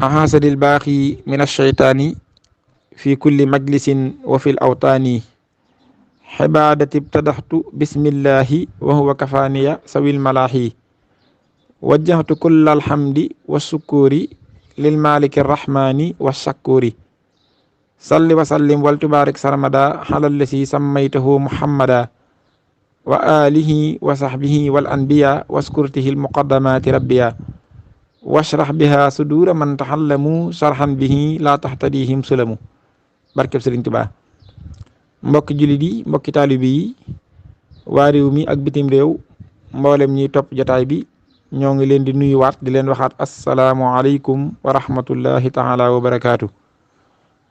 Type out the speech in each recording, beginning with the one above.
ahasadil baaxi min alcheytaani fi kulli majlisin wa fi l awtaani xibaadati btadaxtu bismillahi wa huwa kafaaniya sawil malaahi wajjahtu kulla alhamdi wassukuuri lil maliki arrahmani washakuuri salli wa sallim wal tubaarik sarmada xalal lasi sammaytahu muhammada wa alihi wa sahbihi wal anbiya waskurtihi almuqaddamati rabbiya washrah biha sudura man taxallamu sharhan bihi laa taxtadihim sulamu. barkeb Sëriñ Tuubaa. mbokki jullit yi, mbokki taalibe yi, waa réew mi ak bitim réew, mboolem ñiy topp jotaay bi ñoo ngi leen di nuyuwaat di leen waxaat asalaamualeykum wa rahmatullahi taala wa barakaatu.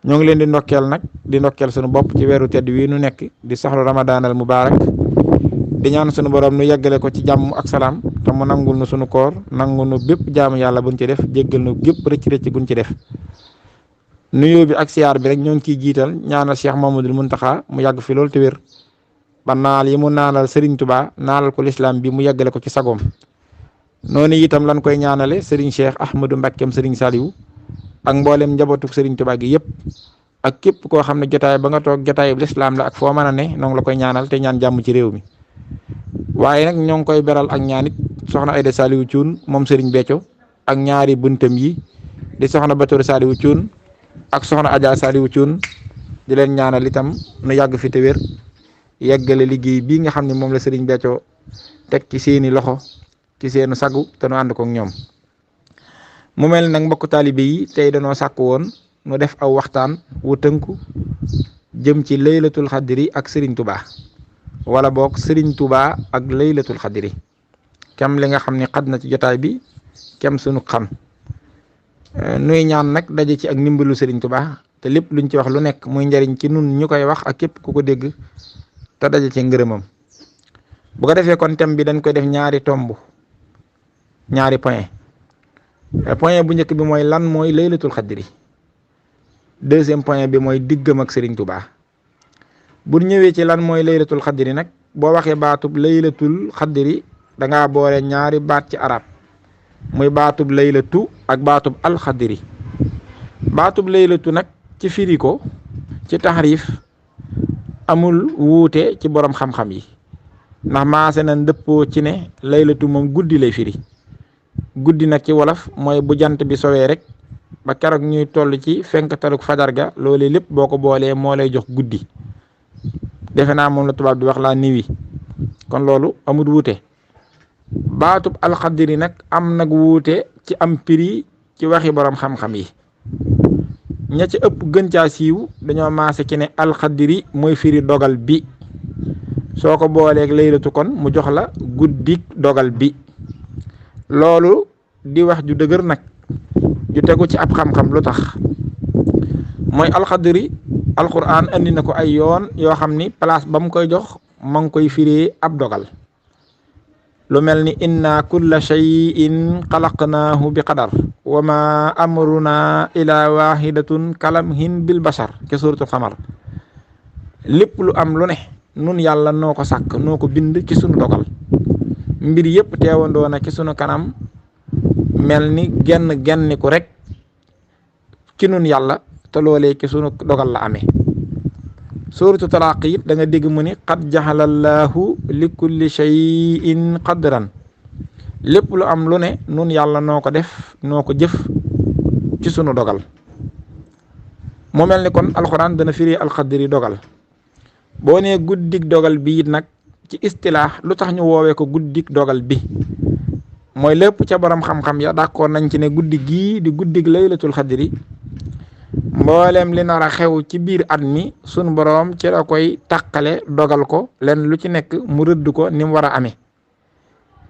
ñoo ngi leen di ndokkeel nag di ndokkeel sunu bopp ci weeru tedd wi nu nekk di saxlu ramadaanal mubaarak di ñaan sunu borom nu yeggale ko ci jàmm ak salaam te mu nangul nu sunu koor nangul nu bépp jaamu yàlla buñ ci def jéggal nu gépp rëcc guñ ci def. nuyoo bi ak siyaar bi rek ñoo ngi ciy jiital ñaanal Cheikh Mamadul Muntaxa mu yàgg fi loolu te wér ba naal yi mu naanal Serigne Touba naalal ko lislaam bi mu yeggale ko ci sagoom. noonu itam lan koy ñaanale Serigne Cheikh Ahmadou Mbakkeem Serigne Saliou ak mboolem njabootuk Serigne Touba gi yëpp ak képp koo xam ne jotaay ba nga toog jotaayu lislaam la ak foo mën a ne noonu la koy ñaanal te ñaan jàmm ci réew mi. waaye nag ñoo ngi koy beral ak ñaanit soxna Aida Saliou Thioune moom Serigne Béthio ak ñaari buntam yi di soxna Batoor Saliou Thioune ak soxna Adja Saliou Thioune di leen ñaanal itam nu yàgg fi te wér yeggale liggéey bii nga xam ne moom la Serigne Béthio teg ci seeni loxo ci seenu sagu te nu ànd ko ak ñoom. mu mel nag mbokk taalibe yi tey danoo sàkk woon nu def aw waxtaan wu tënku jëm ci laylatul xadri ak Serigne Touba wala boog Serigne Touba ak laylatul xadri kem li nga xam ne xad na ci jotaay bi kem sunu xam. nuy ñaan nag daje ci ak ndimbalu Serigne Touba te lépp luñ ci wax lu nekk muy njariñ ci nun ñu koy wax ak képp ku ko dégg te daje ci ngërëmam. bu ko defee kon thème bi dañ koy def ñaari tomb ñaari point bu njëkk bi mooy lan mooy laylatul xadri, deuxième point bi mooy diggam ak Serigne Touba. bu ñëwee ci lan mooy laylatul xadri nag boo waxee baatub laylatul xadri da ngaa boole ñaari baat ci arab muy baatub laylatu ak baatub alxadri. baatub laylatu nag ci firi ko ci taxrif amul wuute ci borom xam-xam yi ndax maase na ndëppoo ci ne laylatu moom guddi lay firi. guddi nag ci wolof mooy bu jant bi sowee rek ba keroog ñuy toll ci fenkataluk fajar ga loolee lépp boo ko boolee moo lay jox guddi. defe naa moom la tubaab di wax la nuit kon loolu amul wuute. baatub alxadri nag am nag wuute ci am prix ci waxi borom xam-xam yi. ña ci ëpp gën caa siiw dañoo maase ci ne alxadri mooy firi dogal bi soo ko booleeg laylatu kon mu jox la guddik dogal bi. loolu di wax ju dëgër nag ju tegu ci ab xam-xam lu tax mooy alxadri alquran andi na ko ay yoon yoo xam ni place ba mu koy jox ma ngi koy firee ab dogal. lu mel ni inna kulla shay'in xalaqnaahu bi qadar wa ma amruna ila wahidatun kalamhin bil bashar ke suratul xamar. lépp lu am lu ne nun yàlla noo ko sàkk noo ko bind ci sunu dogal. mbir yëpp teewandoo na ci sunu kanam mel ni genn ku rek ci nun yàlla te loolee ci sunu dogal la amee. suuratu talaaq it da nga dégg mu ni qad jaxalallahu li kulli shay'in qadran. lépp lu am lu ne nun yàlla noo ko def noo ko jëf ci sunu dogal. mu mel ni kon alxuraan dana firi alxadri dogal. boo nee guddik dogal bi it nag ci istilaax lu tax ñu woowee ko guddik dogal bi mooy lépp ca borom xam-xam ya d'accord nañ ci ne guddi gii di guddik laylatul xadri mboolem li nar a xew ci biir at mi sunu borom ci la koy tàqale dogal ko len lu ci nekk mu rëdd ko ni mu war a amee.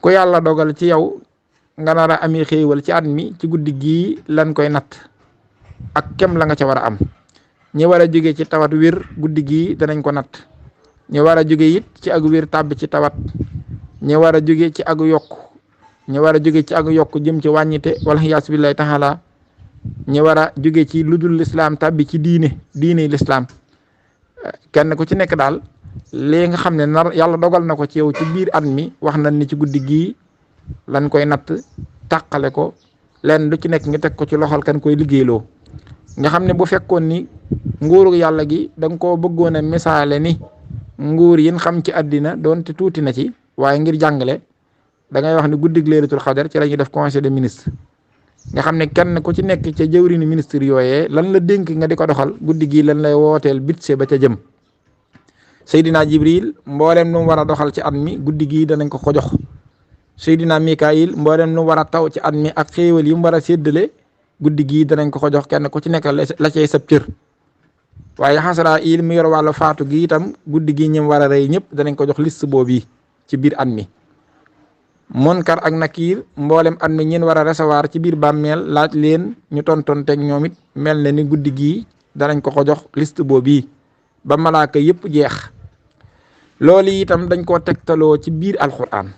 ku yàlla dogal ci yow nga nar a amee xéewal ci at mi ci guddi gii lan koy natt ak kem la nga ca war a am. ñi war a jóge ci tawat wér guddi gii danañ ko natt. ñi war a jóge it ci ak wér tàbbi ci tawat. ñi war a jóge ci ak yokk ñi war a jóge ci ak yokk jëm ci wàññite wala xiyaas billahi taala. ñi war a jóge ci ludul lislaam tàbbi ci diine lislaam. kenn ku ci nekk daal lii nga xam ne yàlla dogal na ko ci yow ci biir at mi wax nañ ni ci guddi gii lan koy natt tàqale ko lenn lu ci nekk nga teg ko ci loxol kan koy liggéeyloo. nga xam ne bu fekkoon ni nguuru yàlla gi da nga koo bëggoon a misaale ni nguur yin xam ci àddina doonte tuuti na ci waaye ngir jàngale da ngay wax ni guddig laylatul xadar ci la ñuy def conseil des ministres nga xam ne kenn ku ci nekk ca jëwriñu ministre yooyee lan la dénk nga di ko doxal guddi gi lan lay wooteel bitse ba ca jëm. Seydina Jibril mboolem lu mu war a doxal ci at mi guddi gii danañ ko ko jox. Seydina Mikaayil mboolem lu mu war a taw ci at mi ak xéewal yi mu war a séddale guddi gii danañ ko ko jox kenn ku ci nekk la cay sab cër. waaye Xasraayil mu yor wàllu faatu gi itam guddi gii ñim war a rey ñëpp danañ ko jox liste boobu yi ci biir at mi. Munkar ak Nakiir mboolem at mi ñeen war a recevoir ci biir bàmmeel laaj leen ñu tontonteeg ñoom it mel na ni guddi gii danañ ko ko jox liste boobu yi ba malaaka yëpp jeex. loolu itam dañ koo tegtaloo ci biir alquran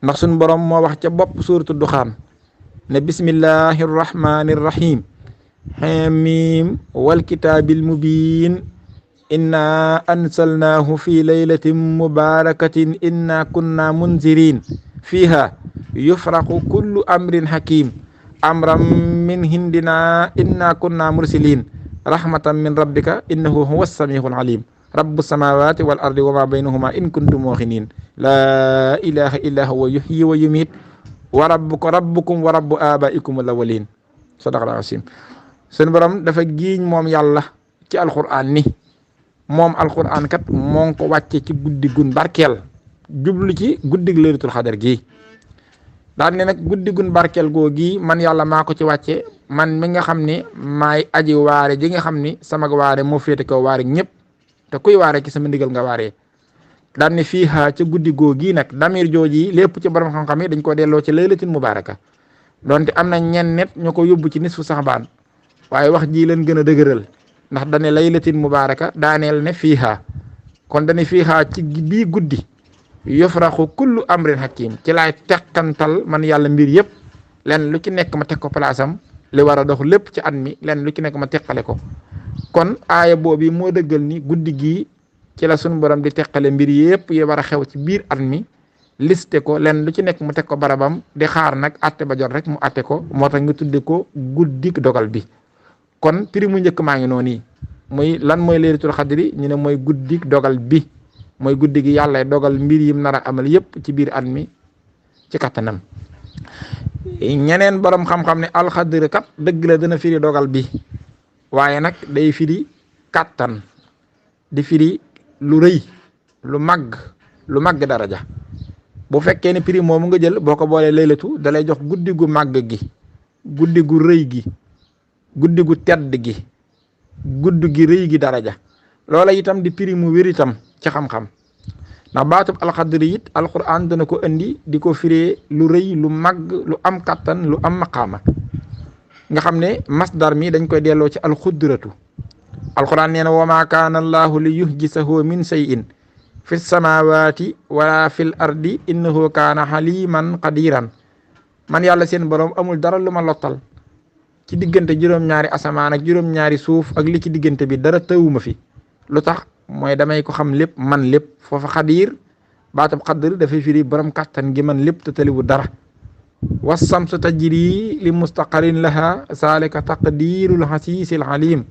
ndax suñ borom moo wax ca bopp suuratu duxaan ne bismillahi rrahmani rrahim xamim walkitaabil mubiin inna ansalnaahu fi laylatin mubarakatin inna kunna munzirin fiha yufraqu kullu amrin hakim amran min hindina inna kunna mursilin rahmatan min rabbika innahu huwa samiul alim rabbu samawati wal ardi wa ma baynahuma in kuntum muqinin la ilaha illa huwa yuhyi wa yumit wa rabbukum wa rabbu abaikum al awwalin sadaqallahu asim. seen borom dafa giiñ moom yàlla ci alquran ni moom alquran kat moo ngi ko wàcce ci guddi gun barkeel jublu ci guddig laylatul xadar gi daan ne nag guddi gun barkeel goo gi man yàlla maa ko ci wàcce man mi nga xam ne maay aji waare ji nga xam ni sama waare moo féete kaw waare ñëpp te kuy waare ci sama ndigal nga waaree. daan ne fii ca guddi goo gii nag damir jooji lépp ci borom xam-xam yi dañ ko delloo ci laylatul mubaraka donte am na ñenn nit ñu ko yóbbu ci nisfu saxbaan waaye wax ji leen gën a dëgëral ndax dane laylatul mubaraka daaneel ne fiiha kon dane fiiha ci bii guddi yufraxu kullu amrin hakim ci laay teqantal man yàlla mbir yëpp len lu ci nekk ma teg ko palaasam li war a dox lépp ci at mi len lu ci nekk ma teqale ko. kon aaya boobu moo dëggal ni guddi gii ci la sunu borom di teqale mbir yëpp yi war a xew ci biir at mi liste ko len lu ci nekk mu teg ko barabam di xaar nag atte ba jot rek mu atte ko moo tax nga tudde ko guddik dogal bi. kon prix mu njëkk maa ngi noonu muy lan mooy laylatul xadri ñu ne mooy guddik dogal bi mooy guddi gi yàlla dogal mbir yim nar a amal yëpp ci biir at mi ci kattanam. ñeneen borom xam-xam ne alxadri kat dëgg la dana firi dogal bi waaye nag day firi kattan di firi lu rëy lu màgg daraja. bu fekkee ne prix moomu nga jël boo ko boolee laylatu dalay jox guddi gu màgg gi guddi gu rëy gi guddi gu tedd gi guddi gi rëy gi daraja. loola itam di prix mu wér itam ci xam-xam ndax baatub alxadri it alquran dana ko indi di ko firee lu rëy lu màgg lu am kattan lu am maqaama nga xam ne masdar mi dañ koy delloo ci alxudratu. alquran nee na wa ma kaana allahu li yuhjisahu min shay'in fi samawati wala fil ardi innahu kaana haliman qadiran man yàlla seen borom amul dara lu ma lottal ci diggante juróom-ñaari asamaan ak juróom-ñaari suuf ak li ci diggante bi dara tawuma fi lu tax mooy damay ko xam lépp man lépp foofa xadir baatab xadr dafay firi borom kàttan gi man lépp te taliwu dara. wassamsu tajri li mustaqarin laha zalika taqdirul xasiisil alim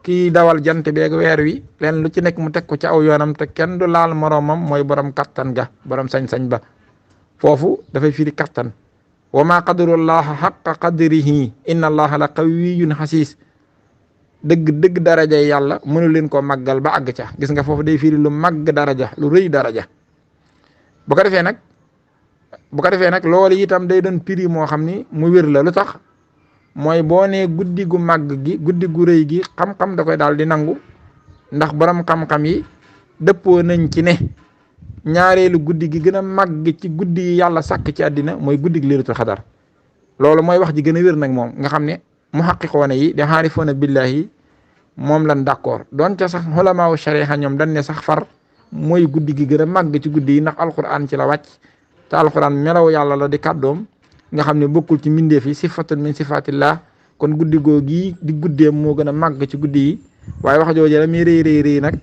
kii dawal jant beeg weer wi leen lu ci nekk mu teg ko ci aw yoonam te kenn du laal moroomam mooy borom kattan ga borom sañ-sañ ba foofu dafay firi kattan. wa ma qadarullaha xaqa qadrihi inna allaha la qawiyyun xasiis dëgg daraja yàlla mënu leen koo màggal ba àgg ca gis nga foofu day firi lu màgg daraja lu rëy daraja. bu ko defee nag loolu itam day doon prix moo xam ni mu wér la lu tax mooy boo nee guddi gu màgg gi guddi gu rëy gi xam-xam da koy daal di nangu ndax borom xam-xam yi dëppoo nañ ci ne ñaareelu guddi gi gën a màgg ci guddi yi yàlla sàkk ci àddina mooy guddi gi laylatul xadar. loolu mooy wax ji gën a wér nag moom nga xam ne muhaqqiqoona yi di xaarifoona billahi moom lan d'accord donte sax xulamaawu shariha ñoom dañ ne sax far mooy guddi gi gën a màgg ci guddi yi ndax alquran ci la wàcc te alquran melaw yàlla la di kàddoom nga xam ne bokkul ci mbindeef yi sifatun min sifatillah kon guddi googi di guddeem moo gën a màgg ci guddi yi. waaye wax jooju la muy rëy nag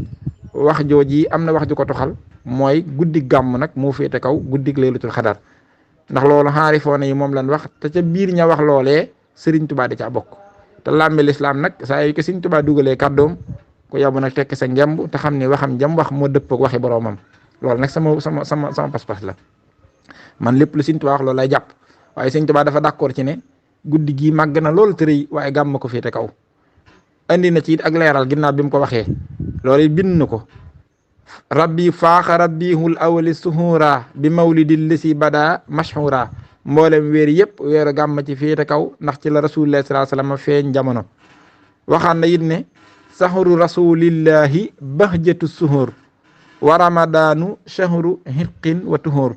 wax jooji am na wax ju ko toxal mooy guddi gàmm nag moo féete kaw guddi laylatul xadar ndax loolu xaarifoona yi moom lañ wax te ca biir ña wax loolee Sëriñ Tuubaa di caa bokk te làmbi lislaam nag saa yu ko Sëriñ Tuubaa dugalee kàddoom ku yabu nag tekk sa ngemb te xam ne waxam jam wax moo dëpp ak waxi boroomam loolu nag sama pas-pas la man lépp lu Sëriñ Tuubaa wax loolu lay jàpp waaye Sëriñ Tuubaa dafa d'accord ci ne guddi gi màgg na loolu tërëy waaye gàmm ko féete kaw andi na ci it ak leeral ginnaaw bi mu ko waxee loolu it bind na ko rabbi faaxa rabbihul awali suhura bi mawlidi lisi bada mashhura mboolem weer yëpp weeru gàmm ci féete kaw ndax ci la rasulullah sallallahu alayhi wasallam feeñ jamono waxaan na it ne sahru rasulillahi bahjatu suhur wa ramadanu shahru hirqin wa tuhur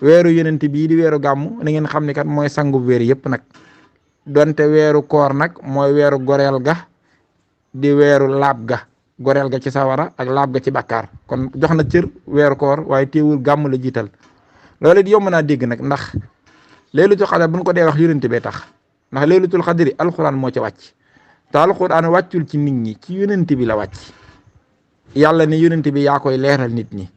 weeru yonent bii di weeru gàmm na ngeen xam ne kat mooy sangu weer yëpp nag donte weeru koor nag mooy weeru goreel ga di weeru laab ga goreel ga ci sawara ak laab ga ci bàkkaar kon jox na cër weeru koor waaye teewul gàmm la jiital loolu it yomb naa dégg nag ndax laylatul xadar buñ ko dee wax yonent bee tax ndax laylatul xadri alquran moo ca wàcc te alquran wàccul ci nit ñi ci yonent bi la wàcc yàlla ne yonent bi yaa koy leeral nit ñi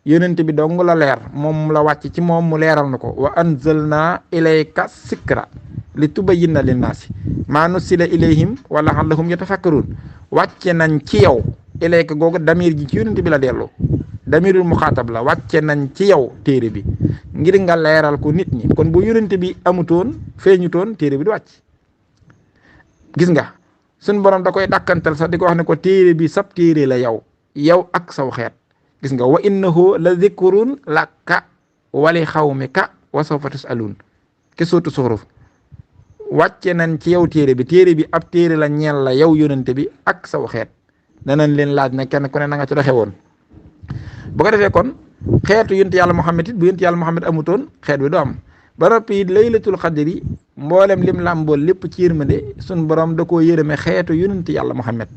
yonent bi dong la leer moom la wàcc ci moom mu leeral na ko wa anzalna ilayka sikra li tubayyina linnaasi maa nussila ilayhim wa la'allahum yatafakkarun wàcce nañ ci yow ilayka googu damir ji ci yonent bi la dellu damirul muxaatab la wàcce nañ ci yow téere bi ngir nga leeral ko nit ñi kon bu yonent bi amutoon feeñutoon téere bi du wàcc gis nga suñ borom da koy dàkkantal sax di ko wax ne ko téere bi sab téere la yow ak saw xeet gis nga wa innahu la zikrun laka wali xawmika wa sawfa tusalun ke sootu suxruf wàcce nañ ci yow téere bi ab téere la ñeel la yow yonente bi ak saw xeet danañ leen laaj ne kenn ku ne na nga ci doxe woon bu ko defee kon xeetu yonent yàlla Muhammad it bu yonent yàlla Muhammad amutoon xeet bi du am ba noppi it laylatul xadri mboolem lim làmbool lépp ci yërmande suñ borom da koo yërëme xeetu yonent yàlla Muhammad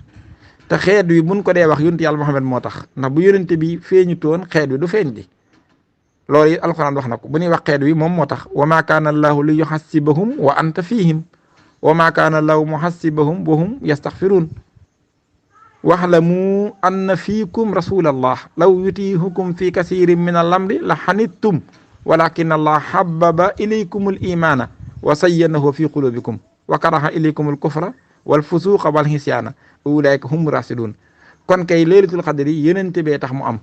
te xeet bi buñ ko dee wax yonent yàlla Muhammad moo tax ndax bu yonente bi feeñutoon xeet bi du feeñ di loolu it alxuraan wax na ko bu ñuy wax xeet wi moom moo tax wa ma kaana allahu li yuhassibahum wa anta fihim wa ma kaana allahu muhassibahum wa hum yastaghfirun waxlamu anna fiikum rasulallah law yutiihukum fi kasirin min al-amri la xanittum walakin allah habbaba ilaykum al imana wa sayyanahu fi qulubikum wa karaha ilaykum al kufra wal fusuqa wal hisyaana ulaika hum rasidun kon kay laylatul xadri yonente bee tax mu am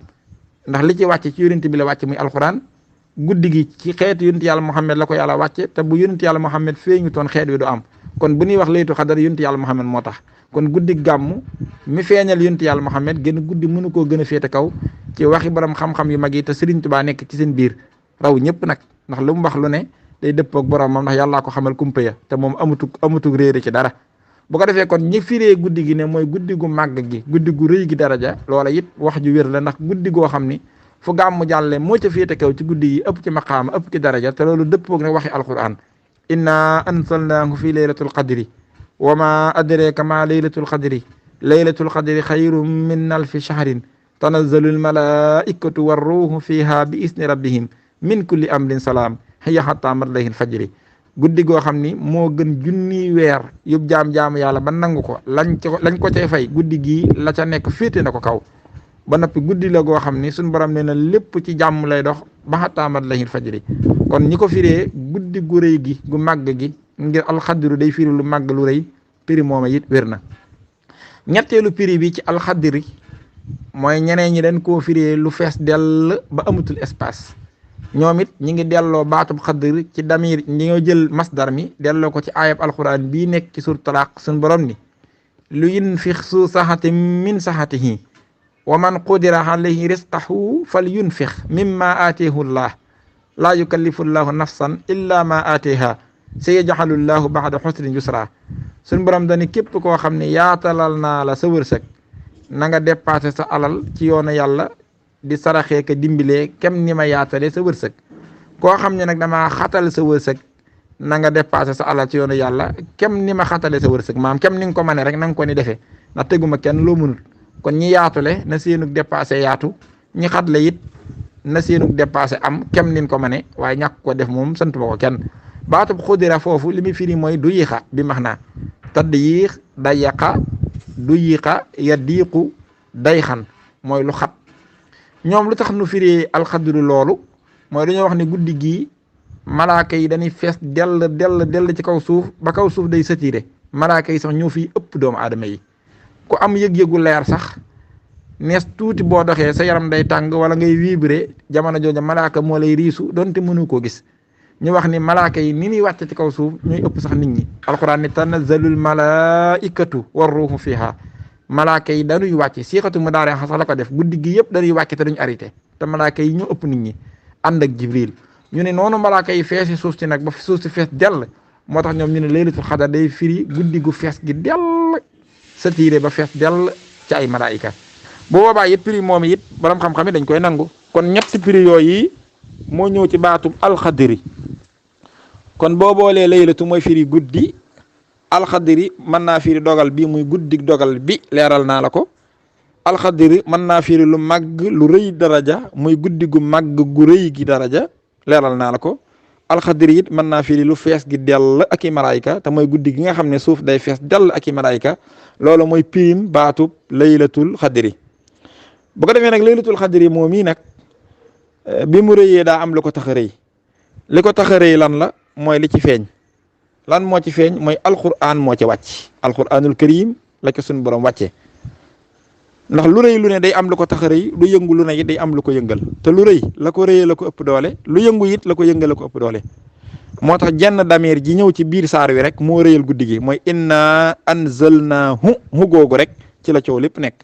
ndax li ci wàcce ci yonent bi la wàcce muy alquran guddi gi ci xeetu yonent yàlla Muhammad la ko yàlla wàcce te bu yonent yàlla Muhammad feeñu toon xeet wi du am kon bu ñuy wax laylatul xadar yonent yàlla Muhammad moo tax kon guddi gàmm mi feeñal yonent yàlla Muhammad gën guddi mënu koo gën a féete kaw ci waxi borom xam-xam yu mag yi te Sëriñ Tuubaa nekk ci seen biir raw ñëpp nag ndax lu mu wax lu ne day dëppoo ak boromam ndax yàllaa ko xamal kumpa ya te moom amutug réere ci dara bu ko defee kon ñi firee guddi gi ne mooy guddi gu màgg gi guddi gu rëy gi daraja loola it wax ju wér la ndax guddi goo xam ni fu gàmmu jàlle moo ca féete kaw ci guddi yi ëpp ci maqaama ëpp ci daraja te loolu dëppoog ne waxi alquran inna ansalnaahu fi laylatul qadri wa ma adraka ma laylatul qadri xayrun min alfi shahrin tanazzalu almalaikatu warruhu fiha bi isni rabbihim min kulli amrin salaam hiya hatta matla'il fajri guddi goo xam ni moo gën junni weer yób jaam-jaamu yàlla ba nangu ko lañ ko cay fay guddi gii la ca nekk féete na ko kaw ba noppi guddi la goo xam ni suñ borom nee na lépp ci jàmm lay dox ba hatta matla'il fajri kon ñi ko firee guddi gu rëy gi gu màgg gi ngir alxadru day firi lu màgg lu rëy piri mooma it wér na ñetteelu piri bi ci alxadri mooy ñeneen ñi dañ koo firee lu fees dell ba amatul espace ñoom it ñi ngi delloo baatub xadr ci damir ñi nga jël masdar mi delloo ko ci ayab alquran bii nekk ci sur talaq suñ borom ni lu yunfiq su saxati min saxatihi wa man qudira alayhi rizqahu fal yunfiq mimma aatihi llah laa yukallifu llahu nafsan illa ma aatiha sayaj'alu llahu ba'da xusrin yusra suñ borom dani képp koo xam ne yaatalal naa la sa wërsëg na nga dépassé sa alal ci yoonu yàlla di saraxee ka dimbilee kem ni ma yaatalee sa wërsëg koo xam ne nag damaa xatal sa wërsëg na nga dépassé sa alal ci yoonu yàlla kem ni ma xatalee sa wërsëg maam kem ni nga ko mënee rek na nga ko ni defee ndax teguma kenn loo mënul kon ñi yaatule na seenug dépassé yaatu ñi xatle it na seenug dépassé am kem nin ko mënee waaye ñàkk ko def moom sant ba ko kenn baatub xudira foofu li muy firi mooy du yiixa bi max naa tadd yiix day yaqa du yiixa ya diiqu day xan mooy lu xat ñoom lu tax nu firee alxadru loolu mooy dañoo wax ne guddi gii malaaka yi dañuy fees dell ci kaw suuf ba kaw suuf day saturé malaaka yi sax ñoo fiy ëpp doomu aadama yi ku am yëg-yëgu leer sax nees tuuti boo doxee sa yaram day tàng wala ngay vibrer jamono jooja malaaka moo lay riisu donte mënu koo gis ñu wax ni malaaka yi ni ñuy wàcc ci kaw suuf ñuy ëpp sax nit ñi alquran ni tanazzalul malaikatu war ruuhu fiha malaaka yi dañuy wàcc siixatu mu daaree sax la ko def guddi gi yëpp dañuy wàcc te duñ arrêté te malaaka yi ñu ëpp nit ñi ànd ak jibril ñu ne noonu malaaka yi feesi suuf si nag ba suuf si fees dell moo tax ñoom ñu ne laylatul xadar day firi guddi gu fees gi dell sa tiire ba fees dell ci ay malaayika bu boobaa it prix moom it borom xam-xam yi dañ koy nangu kon ñetti prix yooyu moo ñëw ci baatub alxadiri kon boo boolee laylatu mooy firi guddi alxadiri mën naa firi dogal bi muy guddi dogal bi leeral naa la ko alxadiri mën naa firi lu màgg lu rëy daraja muy guddi gu màgg gu rëy gi daraja leeral naa la ko alxadiri it mën naa firi lu fees gi dell ak i malaayika te mooy guddi gi nga xam ne suuf day fees dell ak i malaayika loolu mooy pirim baatub laylatul xadiri bu ko defee nag laylatul xadiri moom mii nag bi mu rëyee daa am lu ko tax a rëy li ko tax a rëy lan la mooy li ci feeñ lan moo ci feeñ mooy alquran moo ci wàcc alquranul karim la ko suñu borom wàccee ndax lu rëy lu ne day am lu ko tax a rëy lu yëngu lu ne it day am lu ko yëngal te lu rëy la ko rëyee la ko ëpp doole lu yëngu it la ko yëngal la ko ëpp doole moo tax jenn dameer ji ñëw ci biir saar wi rek moo rëyal guddi gi mooy inna anzalnaahu googu rek ci la coow lépp nekk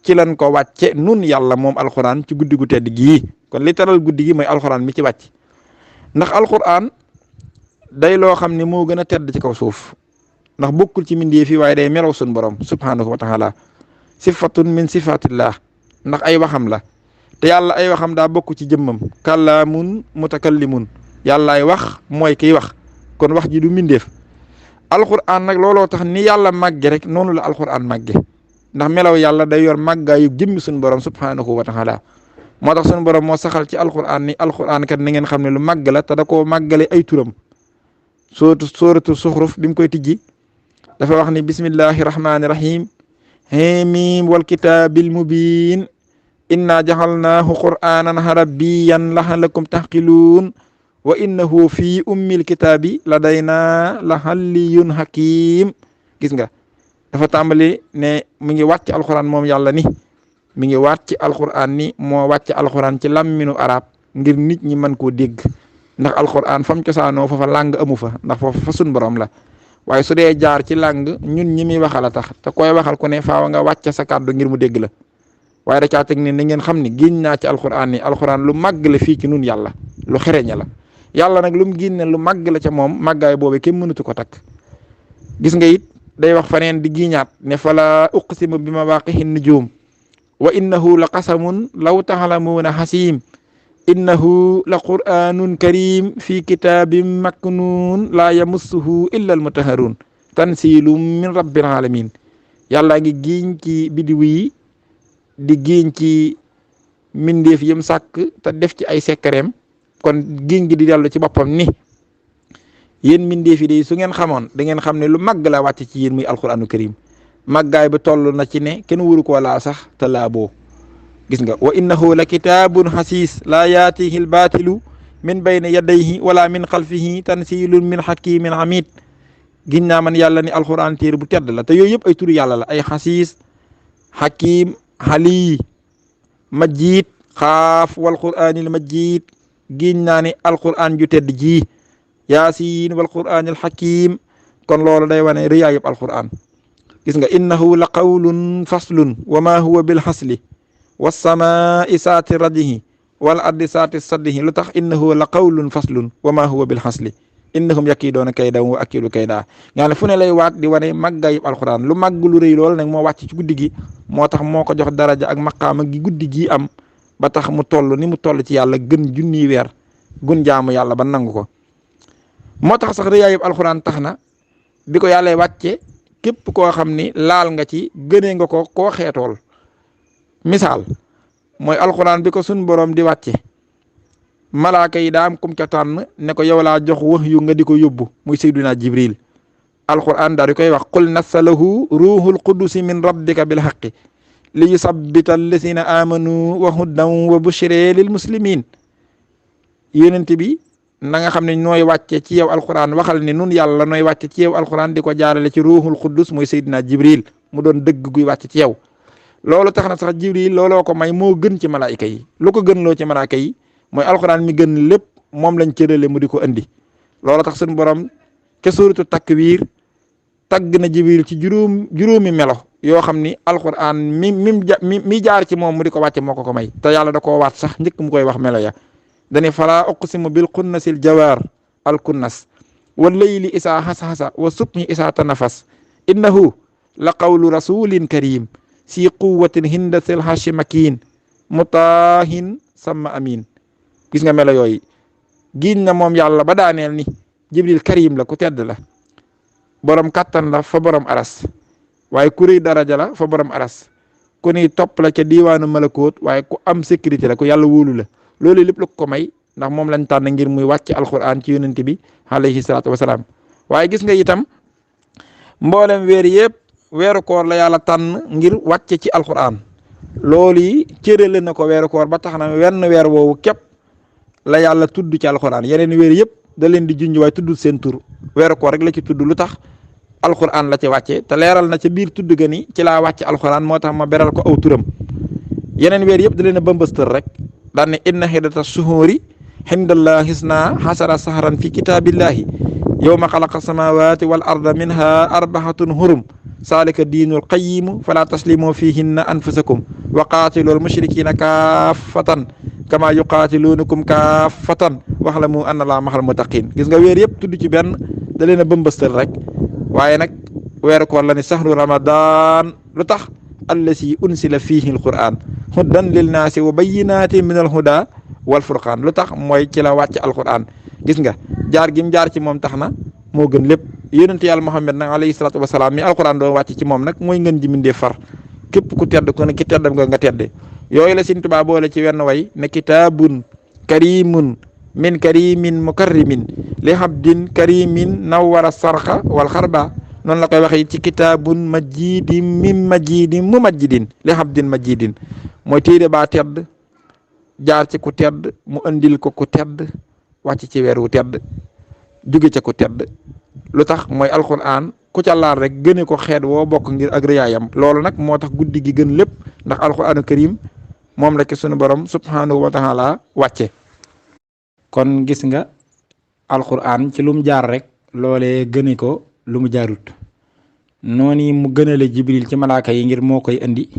ci lan ko wàcce nun yàlla moom alquran ci guddi gu tedd gii kon li taral guddi gi mooy alquran mi ci wàcc ndax alquran day loo xam ne moo gën a tedd ci kaw suuf ndax bokkul ci mindee fi waaye day melaw sun borom subhanahu wa taala sifatun min sifatillah ndax ay waxam la te yàlla ay waxam daa bokk ci jëmmam kàllaamun mutakallimun yàllaay wax mooy kiy wax kon wax ji du mindeef alquran nag looloo tax ni yàlla màgge rek noonu la alquran màgge ndax melaw yàlla day yor màggaayu jëmmi sun borom subhanahu wa taala moo tax sun borom moo saxal ci alquran ni alquran kat na ngeen xam ne lu màgg la te da koo màggale ay turam sóoratu suxruf bi mu koy tijji dafa wax ni bismillahi rahmani rahim hamim wal kitaabil mubin inna jaxalnaahu qur'anan arabiyyan laxalakum taxqiluun wa innahu fi ummil kitaabi ladayna la xalliyun hakim gis nga dafa tàmbali ne mi ngi wàcc alquran moom yàlla ni mi ngi wàcc alquran ni moo wàcc alquran ci làmminu arab ngir nit ñi mën koo dégg ndax alquran fam cosaanoo foofa làng amu fa ndax foofa fa sun borom la waaye su dee jaar ci làng ñun ñi muy waxal a tax te koy waxal ku ne faawa nga wàcc sa kàddu ngir mu dégg la waaye da caa teg ne na ngeen xam ne génn naa ci alquran ni alquran lu màgg la fii ci nun yàlla lu xereña la yàlla nag lu mu génne lu màgg la ca moom màggaay boobu kenn mënatu ko takk gis nga it day wax faneen di giñaat ne fala uqsimu bi mawaqihi nujum wa innahu la qasamun law taxlamuuna xasim innahu la qur'anun karim fi kitabin maknun la yamassuhu illa almutahharun tansilum min rabbil alamin yàlla ngi giiñ ci bidiw yi di giiñ ci mindeef yëm sàkk te def ci ay sekkareem kon giiñ gi di dellu ci boppam ni yéen mindeef yi de su ngeen xamoon da ngeen xam ne lu màgg la wàcc ci yéen muy alquranu karim màggaay ba toll na ci ne kenn wuru koo laa sax te laa boo gis nga wa innahu la kitaabun xasiis laa yaatihi lbaatilu min bayni yadayhi wala min xalfihi tansilun min xakimin hamid giñ naa man yàlla ni alquran téere bu tedd la te yooyu yëpp ay turu yàlla la ay xasiis xakim xali majid xaaf wal qur'anil majid giñ naa ni alquran ju tedd ji yaasiin wal qur'anil xakim kon loolu day wane riyaayub alquran gis nga innahu la qawlun faslun wa ma huwa bil xasli wassamaa'i saati radihi wal ardi saati saddihi lu tax innahu la qawlun faslun wa ma huwa bil xasli innahum yakiidoona kaydan wa akiidu kayda nga ne fu ne lay waat di wane màggayub alquran lu màgg lu rëy lool nag moo wàcc ci guddi gi moo tax moo ko jox daraja ak maqaama gi guddi gi am ba tax mu toll ni mu toll ci yàlla gën junniy weer gun jaamu yàlla ba nangu ko moo tax sax rëyaayub alquran tax na bi ko yàlla wàcce képp koo xam ni laal nga ci gënee nga ko koo xeetool misaal mooy alquran bi ko sun borom di wàcce malaaka yi daa am kum ca tànn ne ko yow laa jox wax yu nga di ko yóbbu muy sayduna jibril alquran daal di koy wax qul nasalahu ruhul qudusi min rabbika bil haqqi li yusabbita alladina amanu wa hudan wa bushre lil muslimin yonent bi na nga xam ne nooy wàcce ci yow alquran waxal ni nun yàlla nooy wàcce ci yow alquran di ko jaarale ci ruuxul quddus mooy Seydina Jibril mu doon dëgg guy wàcc ci yow. loolu tax na sax Jibril looloo ko may moo gën ci malaayika yi lu ko gën loo ci malaayika yi mooy alquran mi gën lépp moom lañ cërale mu di ko andi. loolu tax suñu borom ke suuratu Takwiir tagg na Jibril ci juróomi melo yoo xam ni alquran mi jaar ci moom mu di ko wàcce moo ko may te yàlla da koo waat sax njëkk mu koy wax melo ya dani falaa uqsimu bil kunnasil jawaar al kunnas wa layli isaa xasa-xasa wa subhi isaa tanafas innahu la qawlu rasulin karim si quwatin hinda sil hashi makin mutaahin sama amin. gis nga melo yooyu giñ na moom yàlla ba daaneel ni Jibril karim la ku tedd la, borom kattan la fa borom aras, waaye ku rëy daraja la fa borom aras, ku ni topp la ca diiwaanu malakoot, waaye ku am sécurité la ku yàlla wóolu la. loolu lépp la ko may ndax moom lañ tànn ngir muy wàcc alquran ci yonent bi alayhi salaatu wasalaam. waaye gis nga itam mboolem weer yëpp weeru koor la yàlla tànn ngir wàcce ci alquran. loolu yi cërale na ko weeru koor ba tax na wenn weer woowu képp la yàlla tudd ci alquran. yeneen weer yëpp da leen di junj waaye tuddul seen tur, weeru koor rek la ci tudd. lu tax? alquran la ci wàcce te leeral na ca biir tudd ga ni ci laa wàcce alquran moo tax ma beral ko aw turam. yeneen weer yëpp da leen a bëmbëstër rek daan ne inna xiddata suhuuri indallahi isna xasara sahran fi kitaabillahi yawma xalaqa samawati wal arda minha arbaatun hurum saalika diinul qayimu fala taslimu fihinna anfusakum wa qaatilool mushrikina kaafatan kama yuqaatiluunakum kaafatan waxlamu anna laa maxal muttaqin. gis nga weer yëpp tudd ci benn da leen a bëmbëstal rek. waaye nag weeru koor la ni sahru ramadan lu tax allasi unsila fihi alquran hudan lil naasi wa bayyinatin min alhuda wal furqaan. lu tax mooy ci la wàcc alquran. gis nga jaar gim jaar ci moom tax na moo gën lépp. yonent yàlla Muhammad nag alayhi salaatu wasalaam mi alquran doon wàcc ci moom nag mooy ngën ji mindee far képp ku tedd ku ne ki teddam nga tedde. yooyu la Sëriñ Tuubaa boole ci wenn way ne kitaabun karimun min karimin mukarrimin li habdin karimin nawwara sarqa wal xarba. noonu la koy waxee ci kitaabun majidin min majidin mu majidin li habdin majidin. mooy téere baa tedd jaar ci ku tedd mu andil ko ku tedd wàcc ci weer wu tedd jóge ca ku tedd. lu tax mooy alquran ku ca laal rek gëne ko xeet woo bokk ngir ak rëyaayam. loolu nag moo tax guddi gi gën lépp ndax alquranu karim moom la ci sunu borom subhanahu wa taala wàcce. kon gis nga alquran ci lu mu jaar rek loolee gëne ko lu mu jaarut. noonu mu gënale jibril ci malaaka yi ngir moo koy andi,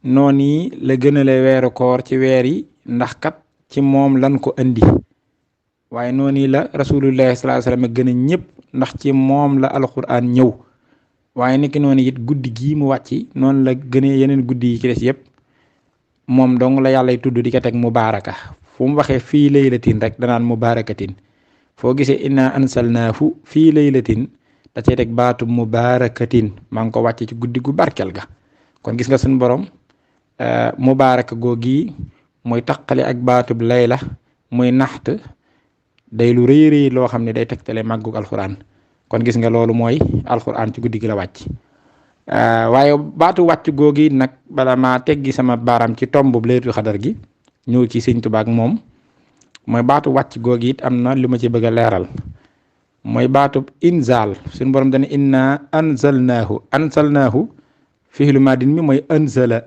noonu la gënale weeru koor ci weer yi ndax kat ci moom lan ko andi. waaye noonu la rasulullahi sallallahu alayhi wasallam gën a ñëpp ndax ci moom la alquran ñëw. waaye niki noonu it guddi gii mu wàcc noonu la gënee yeneen guddi yi ci des yëpp moom dong la yàllay tudd di ko teg mubaaraka. fu mu waxee fii laylatin rek danaan mubaarakatin. foo gisee inna ansalnaahu fii laylatin da cee teg baatu mubaarakatin maa ngi ko wàcce ci guddi gu barkel ga. kon gis nga suñu borom mubaaraka googi mooy taqale ak baatub layla muy naxt day lu rëy rëy loo xam ne day tegtale màggug alquran. kon gis nga loolu mooy alquran ci guddi gi la wàcc. waaye baatu wàcc googi nag bala maa teggi sama baaraam ci tombu laylatul xadar gi ñëw ci Sëriñ Tuubaa ak moom mooy baatu wàcc googi it am na lu ma ci bëgg a leeral. mooy baatub inzal suñu borom dana inna anzalnaahu fi'lu maadin mi mooy anzala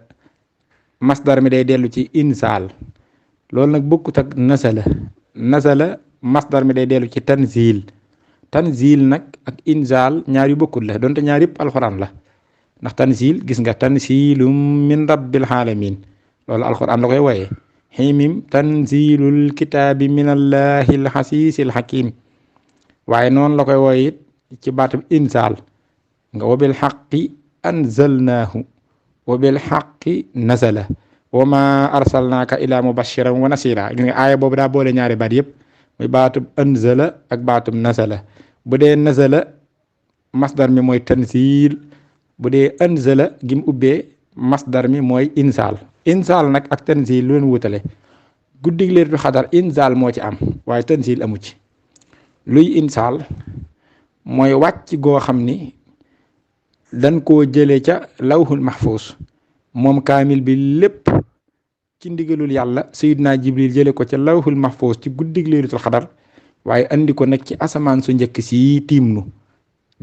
masdar mi day dellu ci inzal. loolu nag bokkut ak nasala masdar mi day dellu ci tanzil nag ak inzal ñaar yu bokkut la donte ñaar yëpp alxuraan la. ndax tanzil gis nga tanzilum min rabbil alamin loolu alxuraan la koy wooyee. ximim tanzilul kitaabi min allahil xasiisil xakim. waaye noonu la koy wooye it ci baatub inzal nga wabil xaqi anzalnaahu wabil xaqi nazala wa ma arsalnaaka ila mubashiran wa nasira. gis nga aaya boobu daa boole ñaari baat yëpp muy baatub anzala ak baatub nazala. bu dee nazala masdar mi mooy tanzil, bu dee anzala gim ubbee masdar mi mooy inzal. inzal nag ak tanzil lu leen wutale guddig laylatul xadar inzal moo ci am waaye tanzil amu ci. luy insaal mooy wàcc goo xam ni dañ koo jële ca lawhul mahfuz moom kaamil bi lépp ci ndigalul yàlla sayyidina jibril jële ko ca lawhul mahfuz ci guddig laylatul xadar waaye andi ko nag ci asamaan su njëkk si tiim nu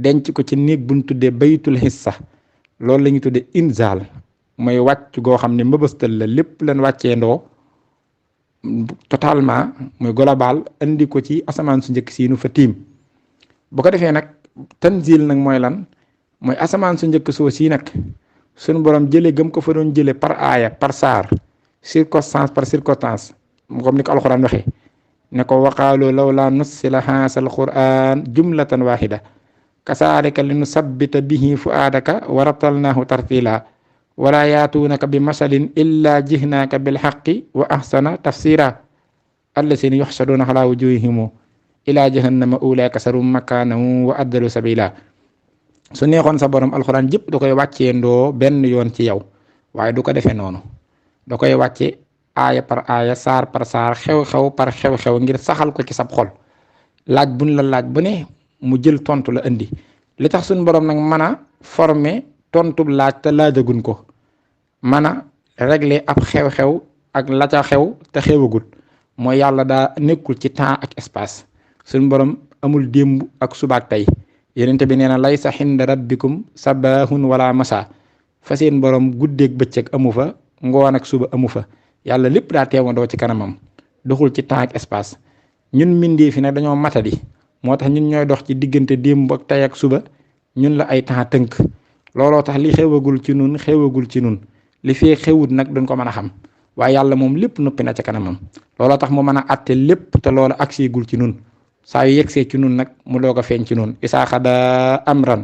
denc ko ci néeg buñ tuddee baytul xissa loolu la ñu tuddee inzaal mooy wàcc goo xam ne mbëbëstal la lépp leen wàccee ndoo totalement muy global andi ko ci asamaan su njëkk si nu fa tiim. bu ko defee nag tanzil nag mooy lan mooy asamaan su njëkk soo sii nag suñu borom jëlee gëm ko fa doon jëlee par aaya par saar circonstance par circonstance comme ni ko alxuraan waxee ne ko waqaalu lawlaa nuzzila haazal qur'aan jumlatan waahida kasaalika linusabbita bihi fuaadaka wa rattalnaahu tartiila wala yaatuunaka bi masalin illaa jihnaaka bil haqqi wa ahsana tafsiira allazina yuhshaduuna alaa wujuuhihim ilaa jahannama ulaa'ika sharrun makaanan wa adallu sabiila. su neexoon sa borom alxuraan jëpp da koy wàccee ndoo benn yoon ci yow waaye du ko defee noonu da koy wàcce aaya par aaya saar par saar xew-xew par xew-xew ngir saxal ko ci sab xol laaj buñ la laaj bu ne mu jël tontu la indi li tax suñu borom nag mën a former tontub laaj te laajaguñ ko mën a régler ab xew-xew ak la ca xew te xewagul mooy yàlla daa nekkul ci temps ak espace suñu borom amul démb ak subaak tey yonent bi nee na laysa xinda rabbikum sabahun wala masa fa seen borom guddeeg bëccëg amu fa ngoon ak suba amu fa yàlla lépp daa teewandoo ci kanamam doxul ci temps ak espace ñun mbindee fi nag dañoo matadi moo tax ñun ñooy dox ci diggante démb ak tey ak suba ñun la ay temps tënk looloo tax li xewagul ci nun xewagul ci nun li fee xewut nag duñ ko mën a xam waaye yàlla moom lépp noppi na ca kanamam looloo tax mu mën a atte lépp te loolu agseegul ci nun saa yu yegsee ci nun nag mu doog a feeñ ci nun isaa xadaa amran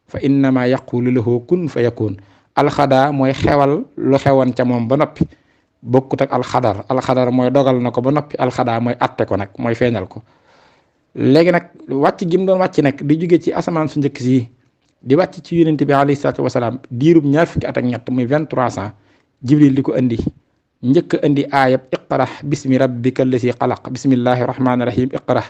fa innama yaqulu lahu kun fa yakun alxadaa mooy xewal lu xewoon ca moom ba noppi bokkut ak alxadar mooy dogal na ko ba noppi alxadaa mooy atte ko nag mooy feeñal ko. léegi nag wàcc gi mu doon wàcc nag di jóge ci asamaan su njëkk si di wàcc ci yonent bi alayhi salaatu wasalaam diirub 20 fukki at ak ñett muy 23 ans jibril di ko indi njëkk indi aayab iqra bismi rabbika allasi xalaq bismillahi rahmaani rahim iqra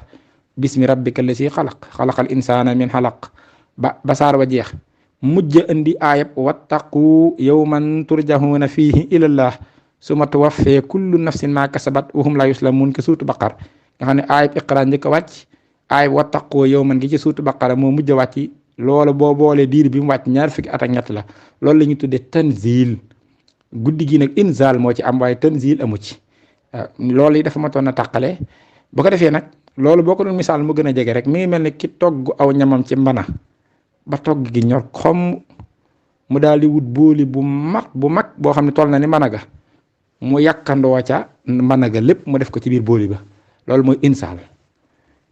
bismi rabbika allasi xalaqal insaana min xalaq ba saar wa jeex mujj indi aayab wattaqu yawman turjahuuna fiihi ilallah summa tuwaffee kullu nafsin ma kasabat wa hum la yuslamuun ke suutu baqar nga xam ne aayab iqra njëkk a wàcc aayab wattaqu yawman gi ci suutu baqara moo mujj a wàcc loolu boo boolee diir bi mu wàcc 20 fukki at ak ñett la loolu la ñu tuddee tanzil guddi gi nag inzal moo ci am waaye tanzil amu ci loolu yi dafa matoon a tàqale bu ko defee nag loolu boo ko doon misaal mu gën a jege rek mi ngi mel ni ki togg aw ñamam ci mbana ba togg gi ñor xom mu daal di wut booli bu mag boo xam ne toll na ni mbana ga mu yàkkandoo ca mbana ga lépp mu def ko ci biir booli ba loolu mooy inzal.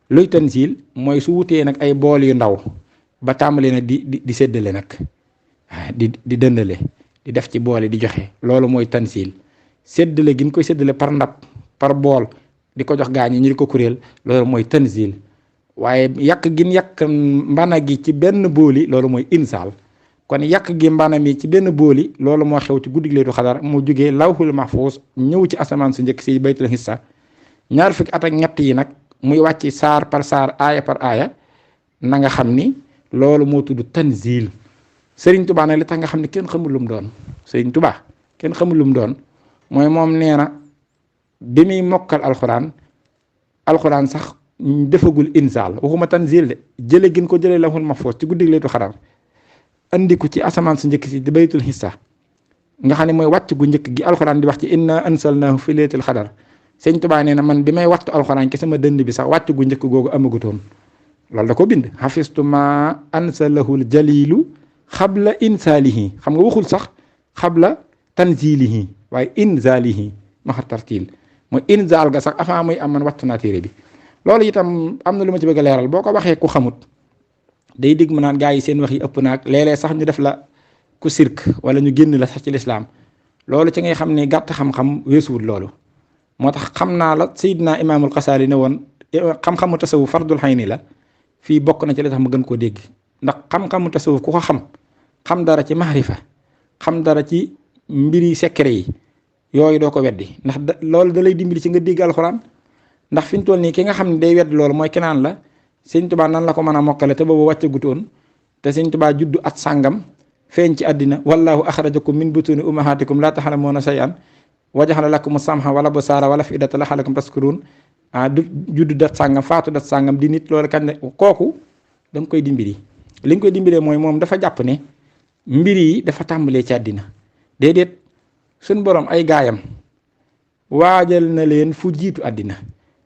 luy tanzil mooy su wutee nag ay bool yu ndaw ba tàmbali nag di séddale nag di dëndale di def ci boole di joxe loolu mooy tanzil séddale gi ñu koy séddale par ndab par bool di ko jox gaañ ñi ñu di ko kuréel loolu mooy tanzil waaye yàq gi yàq mbana gi ci benn booli loolu mooy inzal kon yàq gi mbana mi ci benn booli loolu moo xew ci guddi Laylatul Qadr mu jugee lawhul mahfuz ñëw ci asamaan su njëkk si baytul hissa 20 fukki at ak ñett yi nag muy wàcc saar par saar aaya par aaya na nga xam ni loolu moo tudd tanzil. Sëriñ Tuubaa nag li tax nga xam ne kenn xamul lu mu doon Sëriñ Tuubaa kenn xamul lu mu doon mooy moom nee na bi muy mokkal alxuraan sax defagul inzal waxuma tanzil de jële gin ko jëlee lawhul mahfuz ci guddi Laylatul Qadr andi ko ci asamaan su njëkk si di baytul hissa nga xam ne mooy wàcc gu njëkk gi alxuraan di wax ci inna ansalnahu fi laylatil qadr Sëriñ Tuubaa nee na man bi may wattu alxuraan ci sama dënd bi sax wàcc gu njëkk googu amagutoon loolu da ko bind hafistu ma ansalahul jalilu xabla insaalihi xam nga waxul sax xabla tanzilihi waaye inzalihi maxa tartil mooy inzal ga sax avant muy am man wattu naa téere bi loolu itam am na lu ma ci bëgg a leeral boo ko waxee ku xamut day dégg mu naan gaa yi seen wax yi ëpp naag léeg-léeg sax ñu def la ku sirk wala ñu génn la sax ci lislaam loolu ci ngay xam ne gàtt xam-xam weesuwut loolu moo tax xam naa la Seydina Imaamul Xasaali ne woon xam-xamu tasawuf fardul xayni la fii bokk na ci li tax ma gën koo dégg ndax xam-xamu tasawuf ku ko xam dara ci mahrifa xam dara ci mbiri secret yi yooyu doo ko weddi ndax loolu da lay dimbali ci nga dégg alxuraan ndax fi ñu toll nii ki nga xam ne day weddi loolu mooy kenaan la Sëñ Tuubaa nan la ko mën a mokkale te boobu wàccagutoon te Sëñ Tuubaa juddu at sàngam feeñ ci àddina wallahu axrajakum min butuni ummahatikum laa taxlamuuna shay'an wa jaxala lakum samha wala absaara wala afidata la'allakum tashkuruun du juddu dat sàngam faatu dat sàngam di nit loolu kan kooku da nga koy dimbali li nga koy dimbalee mooy moom dafa jàpp ne mbir yi dafa tàmbalee ci àddina déedéet suñ borom ay gaayam waajal na leen fu jiitu àddina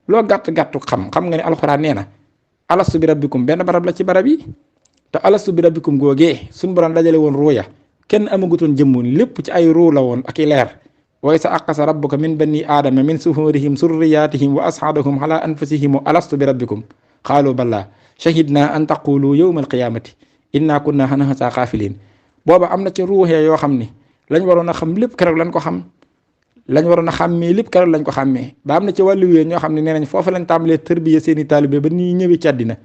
loo gàtt-gàttu xam nga ne alxuraan nee na alastu bi rabbikum benn barab la ci barab yi te alastu bi rabbikum googee suñ borom dajale woon ruuya kenn amagutoon jëmmoon lépp ci ay ruu la woon ak i leer way sa aqasa rabbuka min bani aadama min suhurihim surriyatihim wa asxaadahum ala anfusihim alastu bi rabbikum xaalu bala shahidna an taqulu yawma alqiyamati inna kunna an haza xaafilin booba am na ci ruuxee yoo xam ne lañ waroon a xam lépp keroog lañ ko xam lañ waroon a xàmmee lépp keroog lañ ko xàmmee ba am na ci wàllu wee ñoo xam ne nee nañ foofu lañ tàmbalee tërbiya seeni taalibe ba ni ñëwee ci àddina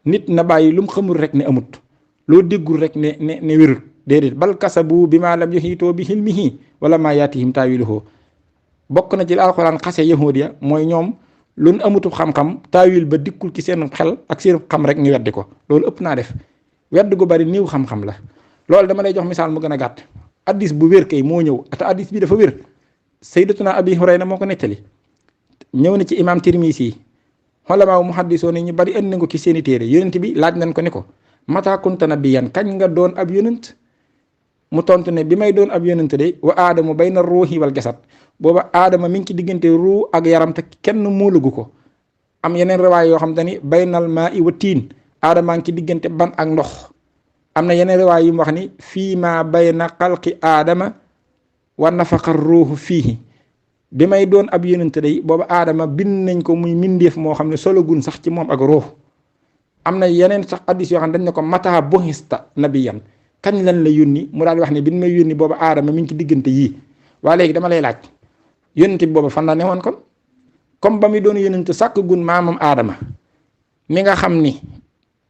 nit na bàyyi lu mu xamul rek ne amut loo déggul rek ne wérut déedéet bal kasabu bi maa lam yuhiitoo bi hilmihi wala maa yaatihim taawiluhu bokk na ci alxuraan xase yahudiya mooy ñoom luñ amutu xam-xam taawil ba dikkul ci seen xel ak seen xam rek ñu weddi ko loolu ëpp naa def wedd gu bari niiw xam-xam la loolu dama lay jox misaal mu gën a gàtt addis bu wér kay moo ñëw te addis bi dafa wér sayyidatuna abi hurayra moo ko nettali ñëw na ci imam tirmisi xolamaa muhaddisoo ne ñu bari indi nañ ko ci seeni téere yonent bi laaj nañ ko ni ko mata kunta nabiyyan kañ nga doon ab yonent mu tontu ne bi may doon ab yonent de wa aadama bayna ruuhi wal jasad booba aadama mi ngi ci diggante ruu ak yaram te kenn muulagu ko am yeneen riwaay yoo xam te ni baynal maa'i wa tiin aadamaa ngi ci diggante ban ak ndox am na yeneen riwaay yu mu wax ni fii ma bayna xalqi aadama wa nafaqa ruuhu fiihi bi may doon ab yonent day booba aadama bind nañ ko muy mindeef moo xam ne sologun sax ci moom ak ruux am na yeneen sax addis yoo xam ne dañ ne ko mata buhista nabiyan kañ lan la yónni mu daal di wax ne bi may yónni booba aadama mi ngi ci diggante yii waa léegi dama lay laaj yonent bi booba fan la newoon kon comme ba muy doon yonent sàkk gun maamam aadama mi nga xam ni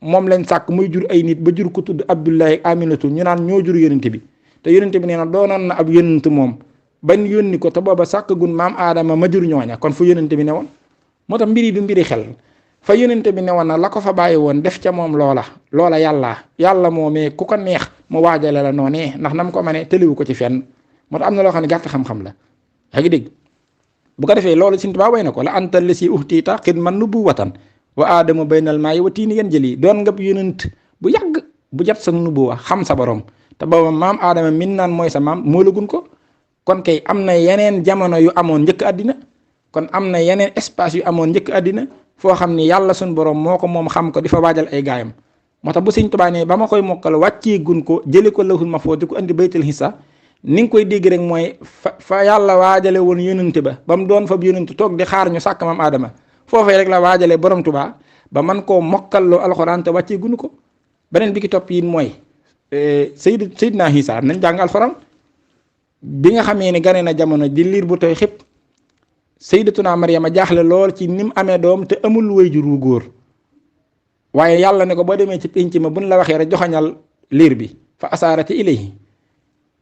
moom lañ sàkk muy jur ay nit ba jur ko tudd Abdullahi Aminatu ñu naan ñoo jur yonent bi te yonent bi nee na doonoon na ab yonent moom bañ yónni ko te booba sàkk gun maam aadama ma jur ñooña kon fu yonent bi newoon moo tax mbiri du mbiri xel fa yonent bi newoon na la ko fa bàyyi woon def ca moom loola yàlla moomee ku ko neex mu waajale la noonee ndax nam ko mënee tëliwu ko ci fenn moo tax am na loo xam ne gàtt xam-xam la yaa ngi dégg bu ko defee loolu Sëñ Tuubaa way na ko la anta la si uxtiita xidman nubuwatan wa aadama baynal maayi wa tiini ngeen jëli doon nga yonent bu yàgg bu jot sa nubuwa xam sa borom te booba maam aadama min naan mooy sa maam moo lagun ko kon kay am na yeneen jamono yu amoon njëkk àddina kon am na yeneen espace yu amoon njëkk àddina foo xam ni yàlla suñ borom moo ko moom xam ko di fa waajal ay gaayam moo tax bu Sëñ Tuubaa ne ba ma koy mokkal wàccee gun ko jëli ko lawhul mahfuus di ko andi baytul xissa ni nga koy dégg rek mooy fa yàlla waajale woon yonent ba mu doon fa yonent toog di xaar ñu sàkk maam aadama foofee rek la waajale borom Tuubaa ba man koo mokkalloo alxuraan te wàccee gunu ko beneen bi ki topp yi mooy Seydina Isa nañ jàng alxuraan bi nga xamee ni gane na jamono di liir bu tooy xëpp Sayyidatuna Maryama jaaxle lool ci ni mu amee doom te amul waajur wu góor waaye yàlla ne ko boo demee ci pénc ma buñ la waxee rek joxañal liir bi fa asaarati ilayhi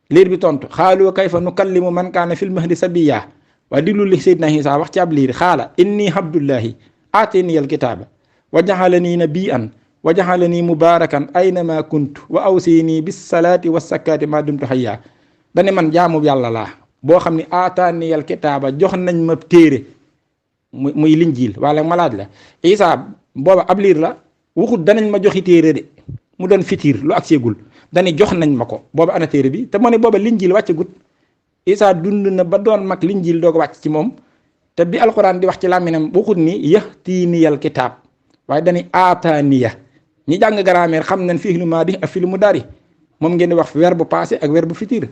liir bi tontu xaalu kayfa nukallimu man kaana fil mahdi sabiyya waaye diglu li Seydina Isa wax ci ab liir xaala inni abdullahi aatani al kitaaba wa jaxalani nabiyyan wa jaxalani mubarakan aynama kuntu wa awsini bis salaati was sakkaati ma dumtu hayya dane man jaamu yàlla laa boo xam ne aataaniyal kitaaba jox nañ ma téere muy linjiil wala ma laaj la Isa booba ab liir la waxut danañ ma joxi téere de mu doon fitiir lu ak seegul dani jox nañ ma ko booba ana téere bi te moo ne booba linjiil wàccagut Isa dund na ba doon mag linjiil doo ko wàcc ci moom te bi alxuraan di wax ci làmminam waxut ni yahtiiniyal kitaab waaye dani aataaniya ñi jàng grammaire xam nañ fi'lu maadi ak fi'lu mudaari moom ngeen di wax verbe passé ak verbe futur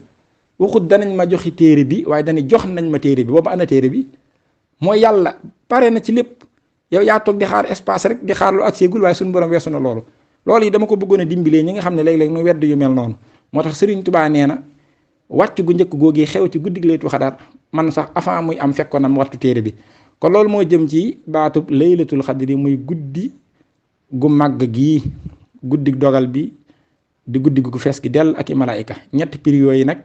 waxut danañ ma joxi téere bi waaye dañuy jox nañ ma téere bi boobu ana téere bi mooy yàlla pare na ci lépp yow yaa toog di xaar espace rek di xaar lu ak seegul waaye suñu borom weesu na loolu yi dama ko bëggoon a dimbilee ñi nga xam ne léeg-léeg nu wedd yu mel noonu moo tax Sëriñ Tuubaa nee na wàcc gu njëkk googi xew ci guddig laylatul xadar man sax avant muy am fekkoon am wattu téere bi kon loolu moo jëm ci baatub laylatul xadri muy guddi gu màgg gii guddig dogal bi di guddi gu fees gi dell ak i malaayika ñetti prix yooyu nag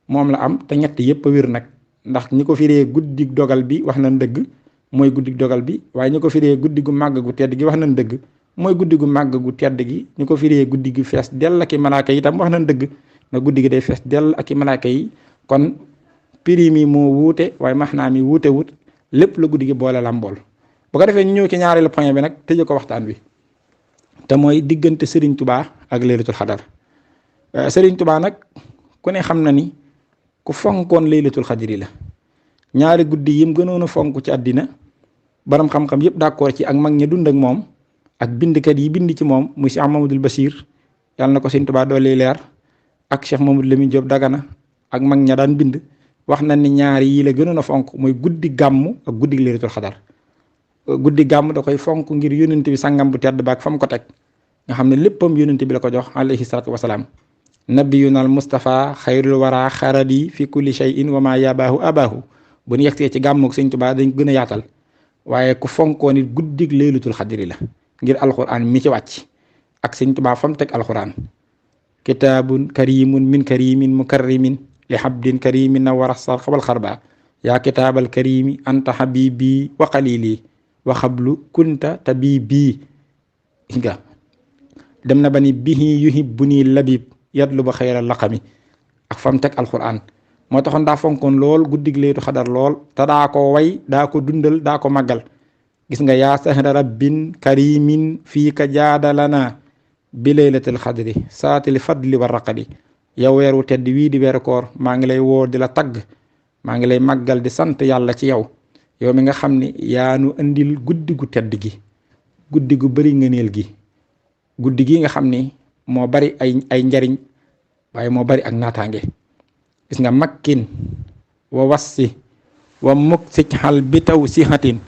moom la am te ñett yëpp a wér nag ndax ñi ko firee guddig dogal bi wax nañ dëgg mooy guddig dogal bi waaye ñi ko firee guddi gu màgg gu tedd gi wax nañ dëgg mooy guddi gu màgg gu tedd gi ñu ko firee guddi gi fees dell ak i malaaka yi itam wax nañ dëgg na guddi gi day fees dell ak i malaaka yi kon prix mi moo wuute waaye maxnaa mi wuute wut lépp la guddi gi boole lambool bu ko defee ñu ñëw ci ñaareelu point bi nag tëje ko waxtaan wi te mooy diggante Serigne Touba ak laylatul xadar. Serigne Touba nag ku ne xam na ni ku fonkoon laylatul xadri la. ñaari guddi yim gënoon a fonk ci àddina borom xam-xam yëpp d'accord ci ak mag ña dund ak moom ak bindkat yi bind ci moom muy Cheikh Mamadou Bachir yàlla na ko Serigne Touba doole leer ak Cheikh Mamadou Lamine Diop Dagana ak mag ña daan bind wax na ni ñaari yi la gënoon a fonk mooy guddi gàmm ak guddi laylatul xadar. guddi gàmm da koy fonk ngir yónnent bi sangam bu tedd baak fa mu ko teg nga xam ne léppam yónnent bi la ko jox alayhi salaatu wasalaam. nabiyuna al Mustafa xayrul wara xaradi fi kulli shay'in wa ma yabaahu abaahu bu ñu yegsee ci gàmmug Sëñ Tuubaa dañ gën a yaatal waaye ku fonkoo nit guddig laylatul xadri la ngir alquran mi ci wàcc ak Sëñ Tuubaa fa mu teg alquran. kitaabun karimun min karimin mukarrimin li habdin karimin nawara sarxa wal xarba yaa kitaabal karimi anta habibi wa qalili wa xablu kunta tabibi nga dem na ba ni bihi yuhibbuni labib yadlu ba xayra laqami ak fam teg alquran moo taxoon daa fonkoon lool guddig laylatul xadar lool te daa ko way daa ko dundal daa ko màggal. gis nga yaa sahra rabbin karimin fii ka jaadalana bi laylatul xadri saatil fadli wa raqadi yow weeru tedd wii di weeru koor maa ngi lay woo di la tagg maa ngi lay màggal di sant yàlla ci yow yow mi nga xam ne yaa nu indil guddi gu tedd gi guddi gu bari ngëneel gi guddi gi nga xam ni moo bari ay njariñ waaye moo bari ak naataange. gis nga makkin wa wassi wa muksik xal bi taw sihatin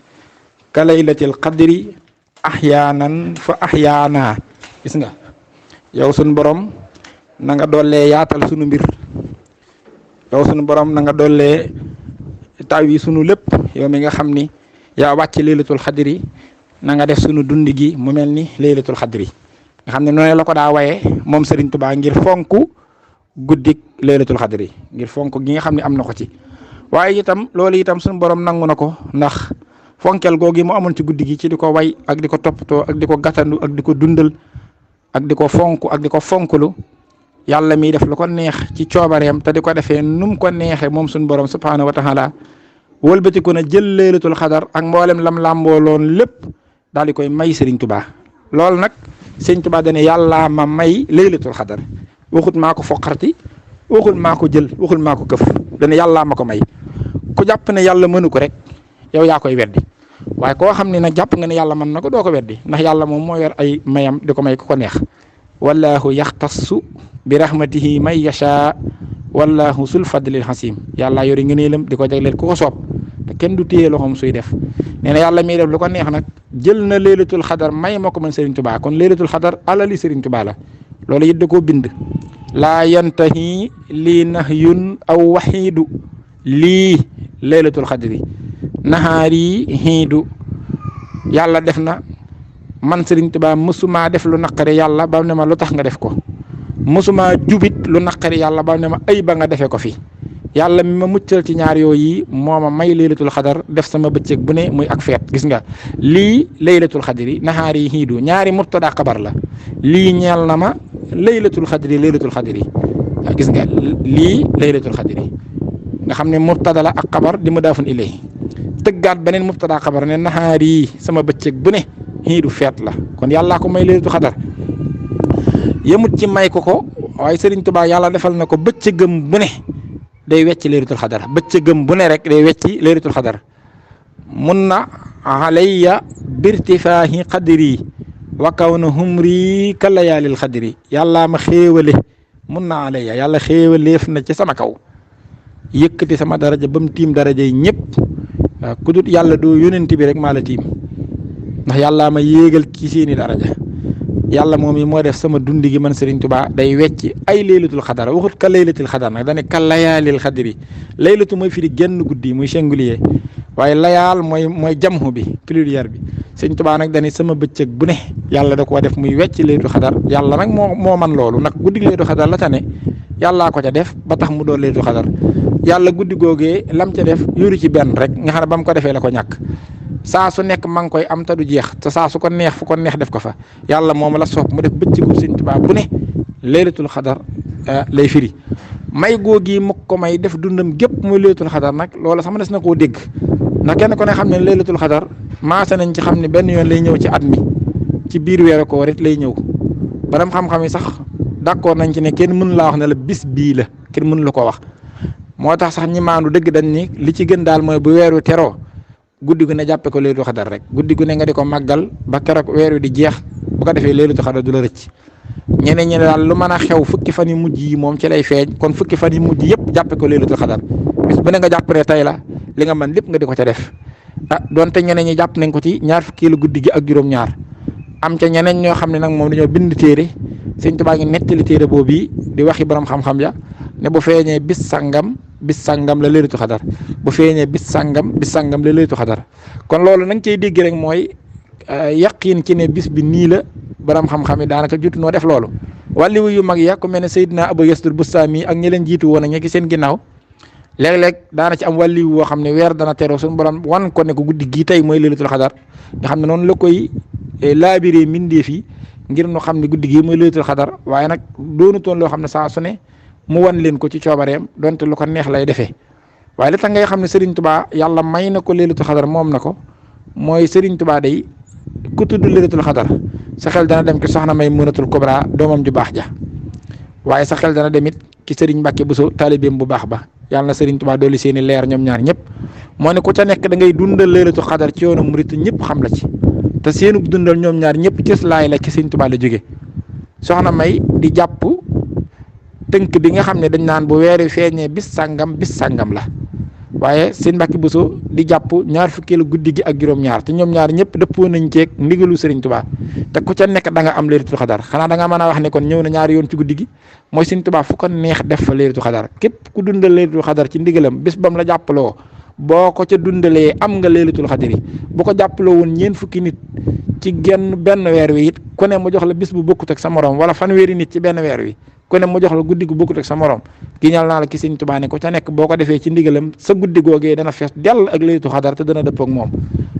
ka laylatil qadri ahyaanan fa ahyaana. gis nga yow sunu borom na nga dollee yaatal sunu mbir yow sunu borom na nga dollee taw yi sunu lépp yow mi nga xam ni yaa wàcc laylatul xadri na nga def sunu dund gi mu mel ni laylatul xadri nga xam ne noonu la ko daa waye moom Serigne Touba ngir fonk guddik laylatul xadri ngir fonk gi nga xam ne am na ko ci. waaye itam loolu itam sunu borom nangu na ko ndax fonkel googi mu amoon ci guddi gi ci di ko way ak di ko toppatoo ak di ko gàttandu ak di ko dundal ak di ko fonk ak di ko fonklu yàlla miy def lu ko neex ci coobareem te di ko defee nu mu ko neexee moom suñu borom subhaanahu wa taala wëlbatiku na jël laylatul xadar ak mboolem lam làmbooloon lépp daal di koy may Serigne Touba. loolu nag Serigne Touba dane yàllaa ma may laylatul xadar waxut maa ko foqarti waxul maa ko jël waxul maa ko këf dane yàllaa ma ko may. ku jàpp ne yàlla mënu ko rek yow yaa koy weddi waaye koo xam ne nag jàpp nga ne yàlla mën na ko doo ko weddi ndax yàlla moom moo yor ay mayam di ko may ku ko neex. wallahu yaxtassu bi rahmatihi may yasha wallahu sul fadlil xasim yàlla yori ngëneelam di ko jagleel ku ko soob te kenn du téye loxoom suy def. nee na yàlla miy def lu ko neex nag jël na laylatul xadar may ma ko man Serigne Touba kon laylatul xadar alali Serigne Touba la loolu it da koo bind. laa yantahi lii nahyun aw waxiidu lii laylatul xadri nahaari hiidu yàlla def na man Serigne Touba mësumaa def lu naqari yàlla ba ne ma lu tax nga def ko mësumaa jubit lu naqari yàlla ba ne ma ay ba nga defee ko fi yàlla mi ma muccal ci ñaar yooyu moo ma may laylatul xadar def sama bëccëg bu ne muy ak feet. gis nga lii laylatul xadri nahaari hiidu ñaari mubtada xabar la lii ñeel na ma laylatul xadri gis nga lii laylatul xadri nga xam ne mubtada la ak xabar di mudaafun ilayhi tëggaat beneen mubtada xabar ne nahaari sama bëccëg bu ne hiidu feet la kon yàllaa ko may laylatul xadar yemut ci may ko waaye Serigne Touba yàlla defal na ko bëccëgam bu ne day wecc laylatul xadar bëccëgam bu ne rek day wecci laylatul xadar mun na alayya birtifaahi qadri wa kawna humri ka layaalil xadri yàllaa ma xéewale mun na alayya yàlla xéewaleef na ci sama kaw yëkkati sama daraja ba mu tiim daraja yi ñëpp ku dut yàlla doo yónent bi rek maa la tiim ndax yàllaa ma yéegal ci seeni daraja yàlla moom yi moo def sama dundi gi man Serigne Touba day wecc ay laylatul xadar waxut ka laylatil xadar nag dane ka layaalil xadri laylatu mooy firi genn guddi muy singulier waaye layaal mooy jamhu bi pluriel bi Serigne Touba nag dane sama bëccëg bu ne yàlla da koo def muy wecc laylatul xadar yàlla nag moo man loolu nag guddi laylatul xadar la ca ne yàllaa ko ca def ba tax mu doon laylatul xadar yàlla guddi googee lam ca def yoru ci benn rek nga xam ne ba mu ko defee la ko ñàkk saa su nekk ma ngi koy am te du jeex te saa su ko neex fu ko neex def ko fa yàlla moom la soob mu def bëccëgu Serigne Touba bu ne laylatul xadar lay firi may googi mu ko may def dundam gépp muy laylatul xadar nag loola sama des na koo dégg ndax kenn ku ne xam ne laylatul xadar maase nañ ci xam ne benn yoon lay ñëw ci at mi ci biir weeru koor it lay ñëw. borom xam-xam yi sax d'accord nañ ci ne kenn mën laa wax ne la bis bii la kenn mën la ko wax. moo tax sax ñi maandu dëgg dañ ni li ci gën daal mooy bu weeru teroo guddi gu ne jàppe ko laylatul xadar rek guddi gu ne nga di ko màggal ba keroog weer wi di jeex bu ko defee laylatul xadar du la rëcc. ñeneen ñi daal lu mën a xew fukki fan yu mujj yi moom ci lay feeñ kon fukki fan yu mujj yëpp jàppe ko laylatul xadar bis bu ne nga jàpp ne tey la li nga mën lépp nga di ko ca def donte ñeneen ñi jàpp nañ ko ci ñaar fukki guddi gi ak juróom-ñaar am ca ñeneen ñoo xam ne nag moom dañoo bind téere Sëñ Tuubaa ngi nettali téere boobu di waxi borom xam-xam ya ne bu feeñee bis sangam la laylatul xadar bu feeñee bis sangam la laylatul xadar kon loolu nañ cey dégg rek mooy yaqiin ci ne bis bi nii la borom xam-xam yi daanaka jutu noo def loolu. wàlliwu yu mag ya ku mel ne Seydina Abu Yasir Bustami ak ñi leen jiitu woon ak ñi ci seen ginnaaw léeg-léeg daana ci am wàlliwu woo xam ne weer dana teroo suñu borom wan ko ne ko guddi gii tey mooy laylatul xadar nga xam ne noonu la koy laabiree mbindeef yi ngir nu xam ne guddi gii mooy laylatul xadar waaye nag doonutoon loo xam ne saa su ne mu wan leen ko ci coobareem donte lu ko neex lay defee waaye li tax ngay xam ne Serigne Touba yàlla may na ko laylatul xadar moom na ko mooy Serigne Touba day ku tudd laylatul xadar sa xel dana dem ci soxna Maymunatul Kubra doomam ju baax ja waaye sa xel dana demit ci Serigne Mbacke Bousso taalibeem bu baax ba yàlla na Serigne Touba dolli seeni leer ñoom ñaar ñëpp moo ne ku ca nekk da ngay dundal laylatul xadar ci yoonu murit ñëpp xam la ci te seenu dundal ñoom ñaar ñëpp cës laay la ci Serigne Touba la jóge soxna May di jàpp tënk bi nga xam ne dañ naan bu weeri feeñee bis sàngam la waaye seen Mbàkke Bousso di jàpp ñaar fukkeelu guddi gi ak juróom-ñaar te ñoom ñaar ñëpp dëppoo nañ ceeg ndigalu Serigne Touba te ku ca nekk da nga am laylatul xadar xanaa da nga mën a wax ne kon ñëw na ñaari yoon ci guddi gi mooy Serigne Touba fu ko neex def fa laylatul xadar képp ku dundal laylatul xadar ci ndigalam bis bam la jàppaloo boo ko ca dundalee am nga laylatul xadar yi bu ko jàppaloo woon ñeent fukki nit ci benn weer wi it ku ne mu jox la bis bu bokkut ak sa morom wala fanweeri nit ci benn weer wi ku ne mu jox la guddi gu bokkut ak sa morom giñal naa la ki Sëñ Tuubaa ne ko ca nekk boo ko defee ci ndigalam sa guddi googee dana fees dell ak laylatul xadar te dana dëppoo ak moom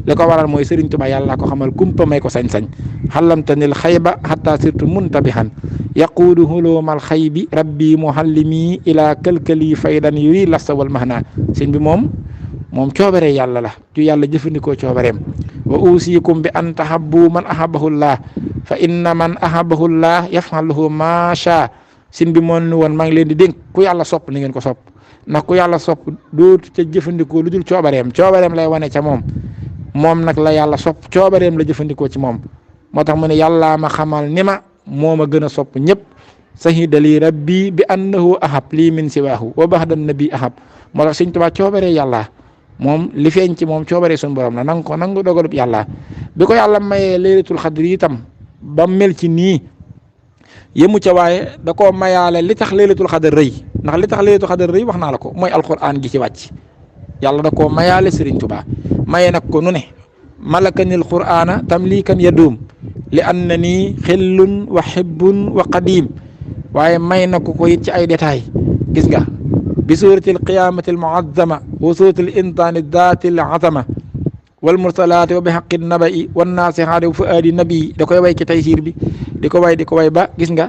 li ko waral mooy Sëriñ Tuubaa yàlla ko xamal kumpa may ko sañ-sañ xalamtanil xayba xatta sirtu muntabihan yaquudu hulumal xaybi rabbi muhallimi ila kalkali faydan yuri lasta wal mahna sëñ bi moom coobare yàlla la ju yàlla jëfandikoo coobareem wa usikum bi an tahabbu man ahabahullah fa inna man ahabahullah yaf'aluhu ma sha sin bi moon ni woon maa ngi leen di dénk ku yàlla sopp ni ngeen ko sopp ndax ku yàlla sopp dootu ca jëfandikoo lu dul coobareem lay wane ca moom nag la yàlla sopp coobareem la jëfandikoo ci moom moo tax mu ne yàllaa ma xamal ni ma moo ma gën a sopp ñëpp sahidali rabbi bi annahu ahab lii min siwaahu wa baxdan nabi ahab moo tax Sëñ Tuubaa coobaree yàlla moom li feeñ ci moom coobaree suñu borom la nangu dogalub yàlla bi ko yàlla mayee laylatul xadri itam ba mel ci nii yëmu ca waaye da koo mayaale li tax laylatul xadar rëy ndax li tax laylatul xadar rëy wax naa la ko mooy alquran gi ci wàcc yàlla da koo mayaale Sëriñ Tuubaa maye nag ko nu ne malakanil qur'ana tamlikan yadum li annani xillun wa hibbun wa qadim waaye may na ko it ci ay détails gis nga bi suratil qiyamati al muazzama wa suratil intaani daati al azama wal mursalaati wa bi haqqi nabai wan naasihaati wa fuaadi nabii da koy way ci taysiir bi di ko way ba gis nga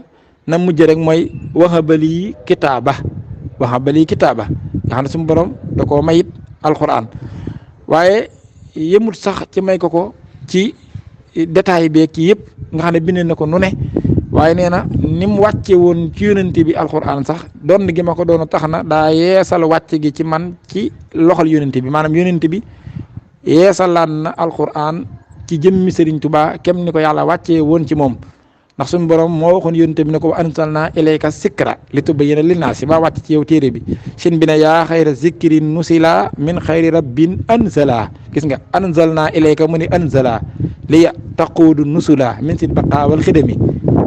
na mujj rek mooy wahabali kitaaba nga xam ne suñu borom da koo mayit alquran waaye yëmut sax ci may ko ci détail beeg ci yëpp nga xam ne bind na ko nu ne waaye nee na ni mu wàcce woon ci yonente bi alquran sax doon gi ma ko doon tax na daa yeesal wàcce gi ci man ci loxol yonente bi maanaam yonente bi yeesalaat na alquran ci jëmmi Sëriñ Tuubaa kem ni ko yàlla wàccee woon ci moom ndax suñu borom moo waxoon yonente bi ne ko anzalna ilayka sikra li tubayyina linnaasi maa wàcc ci yow téere bi sin bi ne yaa xayra zikrin nusila min xayri rabbin anzala gis nga anzalna ilayka mu ni anzala li taquudu nusula min sit baqa wal xidami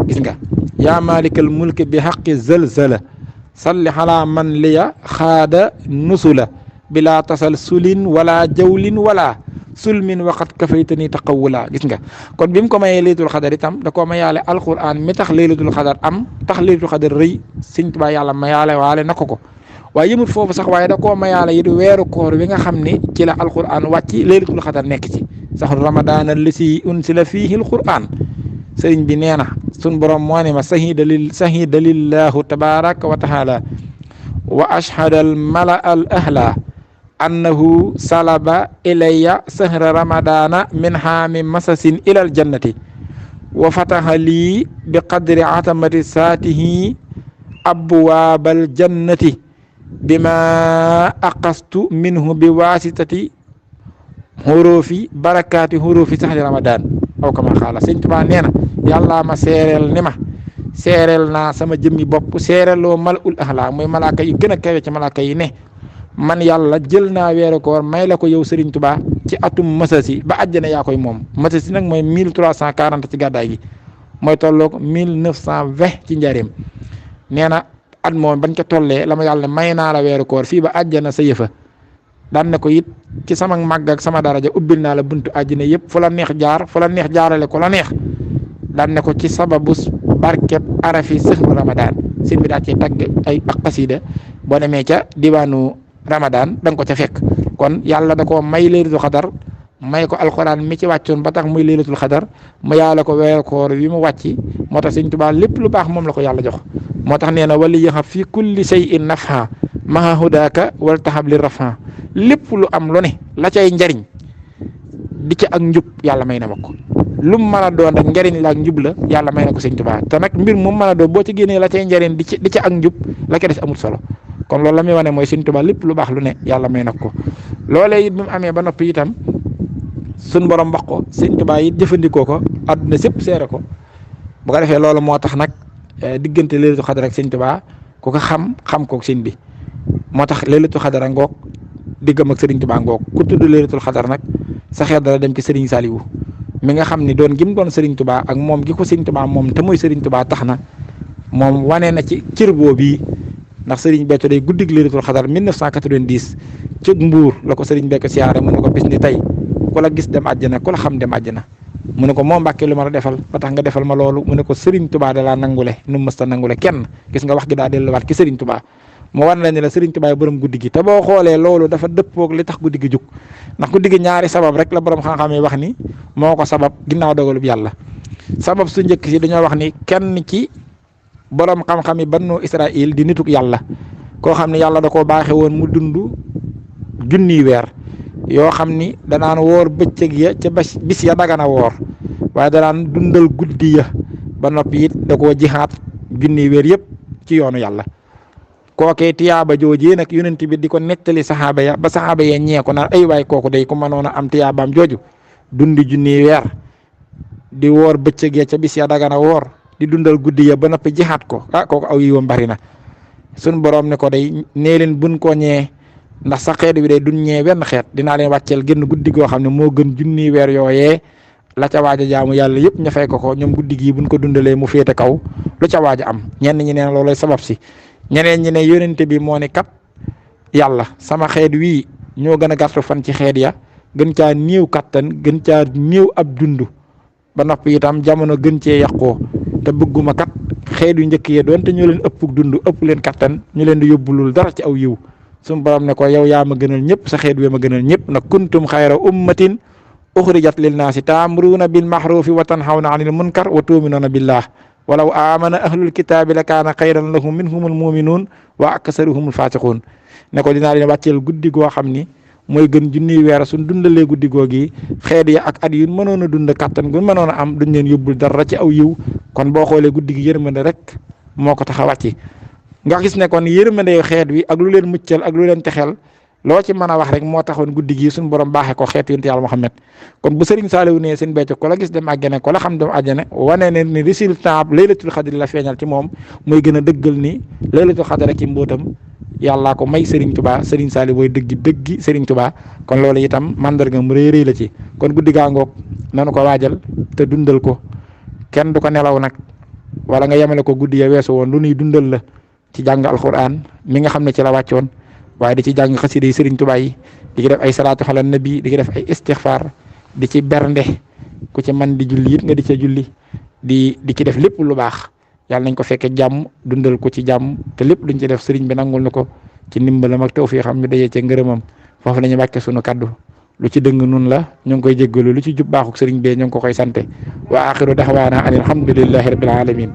gis nga yaa malikal mulki bi xaqi zalzala salli ala man liya xaada nusula bila tasalsulin wala jawlin wala sulmin waqat kafaytani taqawula gis nga kon bi mu ko mayee laylatul xadar itam da koo mayaale alquran mi tax laylatul xadar tax laylatul xadar rëy Sëñ Tuubaa yàlla mayaale waale na ko waaye yëmut foofu sax waaye da koo mayaale it weeru koor wi nga xam ne ci la alquran wàcc laylatul xadar nekk ci saxru ramadan allasi unsila fiihi alquran sëriñ bi nee na sun borom moo ne ma sahida lillahu tabaraka wa taala wa ashhada al mala al ahla annahu salaba ilayya sahra ramadana min haami masasin ilal jannati wa fataha lii bi qadri atamati saatihi abwaabal jannati bima aqastu minhu bi wasitati xurufi barakaati xurufi sahri ramadan aw kama xaala sëñ Tuubaa nee na yàllaa ma seereel ni ma seereel naa sama jëmmi bopp seereeloo malul ahla mooy malaaka yu gën a kawe ci malaaka yi ne man yàlla jël naa weeru koor may la ko yow Serigne Touba ci atum masasi ba àjjana yaa koy moom masasi nag mooy 1340 ci gàddaay gi mooy tolloog 1920 ci njaareem nee na at moom bañ ko tollee la ma yàlla may naa la weeru koor fii ba àjjana sa yëfa daan ne ko it ci sama màgg ak sama daraja ubbil naa la buntu àjjana yëpp fu la neex jaar fu la neex jaarale ko la neex daan ne ko ci sababu barkeb arafi sëxru Ramadan sëñ bi daa cee tagg ay xasida boo demee ca diwaanu Ramadan da nga ko ca fekk kon yàlla da koo may laylatul xadar may ko alxuraan mi ci wàccoon ba tax muy laylatul xadar mu yàlla ko weeru koor wi mu wàcc moo tax sëñ Tuubaa lépp lu baax moom la ko yàlla jox moo tax nee na wali yaxab fi kulli shay'in nafha maha hudaaka wal tahab li rafa lépp lu am lu ne la cay njariñ di ci ak njub yàlla may na ma ko lu mu mën a doon rek njariñ la ak njub la yàlla may na ko sëñ Tuubaa te nag mbir mu mën a doon boo ci génnee la cay njariñ di ci ak njub la ca des amul solo kon loolu la muy wane mooy sëñ Tuubaa lépp lu baax lu ne yàlla may na ko loolee it bi mu amee ba noppi itam suñ borom wax ko sëñ Tuubaa it jëfandikoo ko àdduna sépp seere ko bu ko defee loolu moo tax nag diggante Laylatul Qadr ak sëñ Tuubaa ku ko xam ko sëñ bi moo tax Laylatul Qadr ngoog diggam ak Sëriñ Tuubaa ngoog ku tudd Laylatul Qadr nag sa xel dala dem ci Sëriñ Saliou mi nga xam ni doon gi mu doon Sëriñ Tuubaa ak moom gi ko Sëriñ Tuubaa moom te muy Sëriñ Tuubaa tax na moom wane na ci cër boobu ndax Sëriñ Béthio day guddig Laylatul Qadr 1990 ci Mbuur la ko Sëriñ Béthio siyaare mu ne ko bis ni tey ku la gis dem àjjana ku la xam dem àjjana mu ne ko moo Mbàkke lu ma la defal ba tax nga defal ma loolu mu ne ko Sëriñ Tuubaa da laa nangule nu mu mësta nangule kenn gis nga wax gi daa delluwaat ki Sëriñ Tuubaa mu war na ne la Sëriñ Tuubaa borom guddi gi te boo xoolee loolu dafa dëppoog li tax guddi gi jug ndax guddi gi ñaari sabab rek la borom xam-xam yi wax ni moo ko sabab ginnaaw dogalub yàlla sabab su njëkk si dañoo wax ni kenn ci borom xam-xam yi Banu Israil di nituk yàlla koo xam ne yàlla da koo baaxe woon mu dund junniy weer yoo xam ni danaan woor bëccëg ya ca bis ya dagana woor waaye danaan dundal guddi ya ba noppi it da koo jihaat junniy weer yëpp ci yoonu yàlla kookee tiyaaba joojee nag yonent bi di ko nettali saxaaba ya ba saxaaba ya ñee ko naan ay waay kooku day ku mënoon a am tiyaabaam jooju dundi junniy weer di woor bëccëg ya ca bis ya dagana woor di dundal guddi ya ba noppi jihaat ko kooku aw yiwam bari na sun borom ne ko day nee leen buñ ko ñee ndax sa xeet bi day duñ ñee wenn xeet dinaa leen wàcceel génn guddi goo xam ne moo gën junniy weer yooyee la ca waaj a jaamu yàlla yëpp ña fay ko ñoom guddi gii buñ ko dundalee mu féete kaw lu ca waaj a am ñenn ñi neen loolay sabab si ñeneen ñi ne yonente bi moo ne kat yàlla sama xeet wii ñoo gën a gàttu fan ci xeet ya gën caa néew kattan gën caa néew ab dund ba noppi itam jamono gën cee yàqoo te bëgguma kat xeet yu njëkk yi doonte ñu leen ëpp dund ëpp leen kattan ñu leen di yóbbulul dara ci aw yiw suñu borom ne ko yow yaa ma gënal ñëpp sa xeet wee ma gënal ñëpp nag kuntum xayra ummatin uxrijat lin naasi taamruuna bil maxruufi wa tanhawna anil munkar wa tuuminuuna billah walaw amana ahlul kitaabi la kaana xayran lahum minhumul muminuun wa aksaruhumul faasiquun ne ko dinaa leen wàcceel guddi goo xam ni mooy gën junniy weer suñ dundalee guddi googi xeet ya ak at yu mënoon a dund kattan gu mënoon a am duñ leen yóbbul dara ci aw yiw kon boo xoolee guddi gi yërmande rek moo ko tax a wàcc nga gis ne kon yërmande xeet wi ak lu leen muccal ak lu leen texel loo ci mën a wax rek moo taxoon guddi gi suñu borom baaxee ko xeet yonent yàlla Muhammad kon bu Sëriñ Saaliw ne seen Béthio ko la gis dem àjjana ko la xam dem àjjana wane ne ni résultat Laylatul Qadr la feeñal ci moom mooy gën a dëggal ni Laylatul Qadr rek ci mbóotam yàllaa ko may Sëriñ Tuubaa Sëriñ Saaliw booy dëggi Sëriñ Tuubaa kon loolu itam mandarga mu rëy la ci kon guddi gaa ngoog nanu ko waajal te dundal ko kenn du ko nelaw nag wala nga yemale ko guddi ya weesu woon lu nuy dundal la ci jàng alquran mi nga xam ne ci la wàccoon waaye di ci jàng xasida yi Sëriñ Tuubaa yi di ci def ay salaatu ala nabi di ci def ay istixfaar di ci bernde ku ci man di julli it nga di ca julli di ci def lépp lu baax yàlla nañ ko fekkee jàmm dundal ko ci jàmm te lépp luñ ci def sëriñ bi nangul na ko ci ndimbalam ak tawfiixam ñu dajee ci ngërëmam foofu la ñu wàcce sunu kaddu lu ci dëng nun la ñu ngi koy jéggalu lu ci jub baaxuk sëriñ bee ñu ngi ko koy sante wa axiru daxwaana an alhamdulillahi rabbil alamin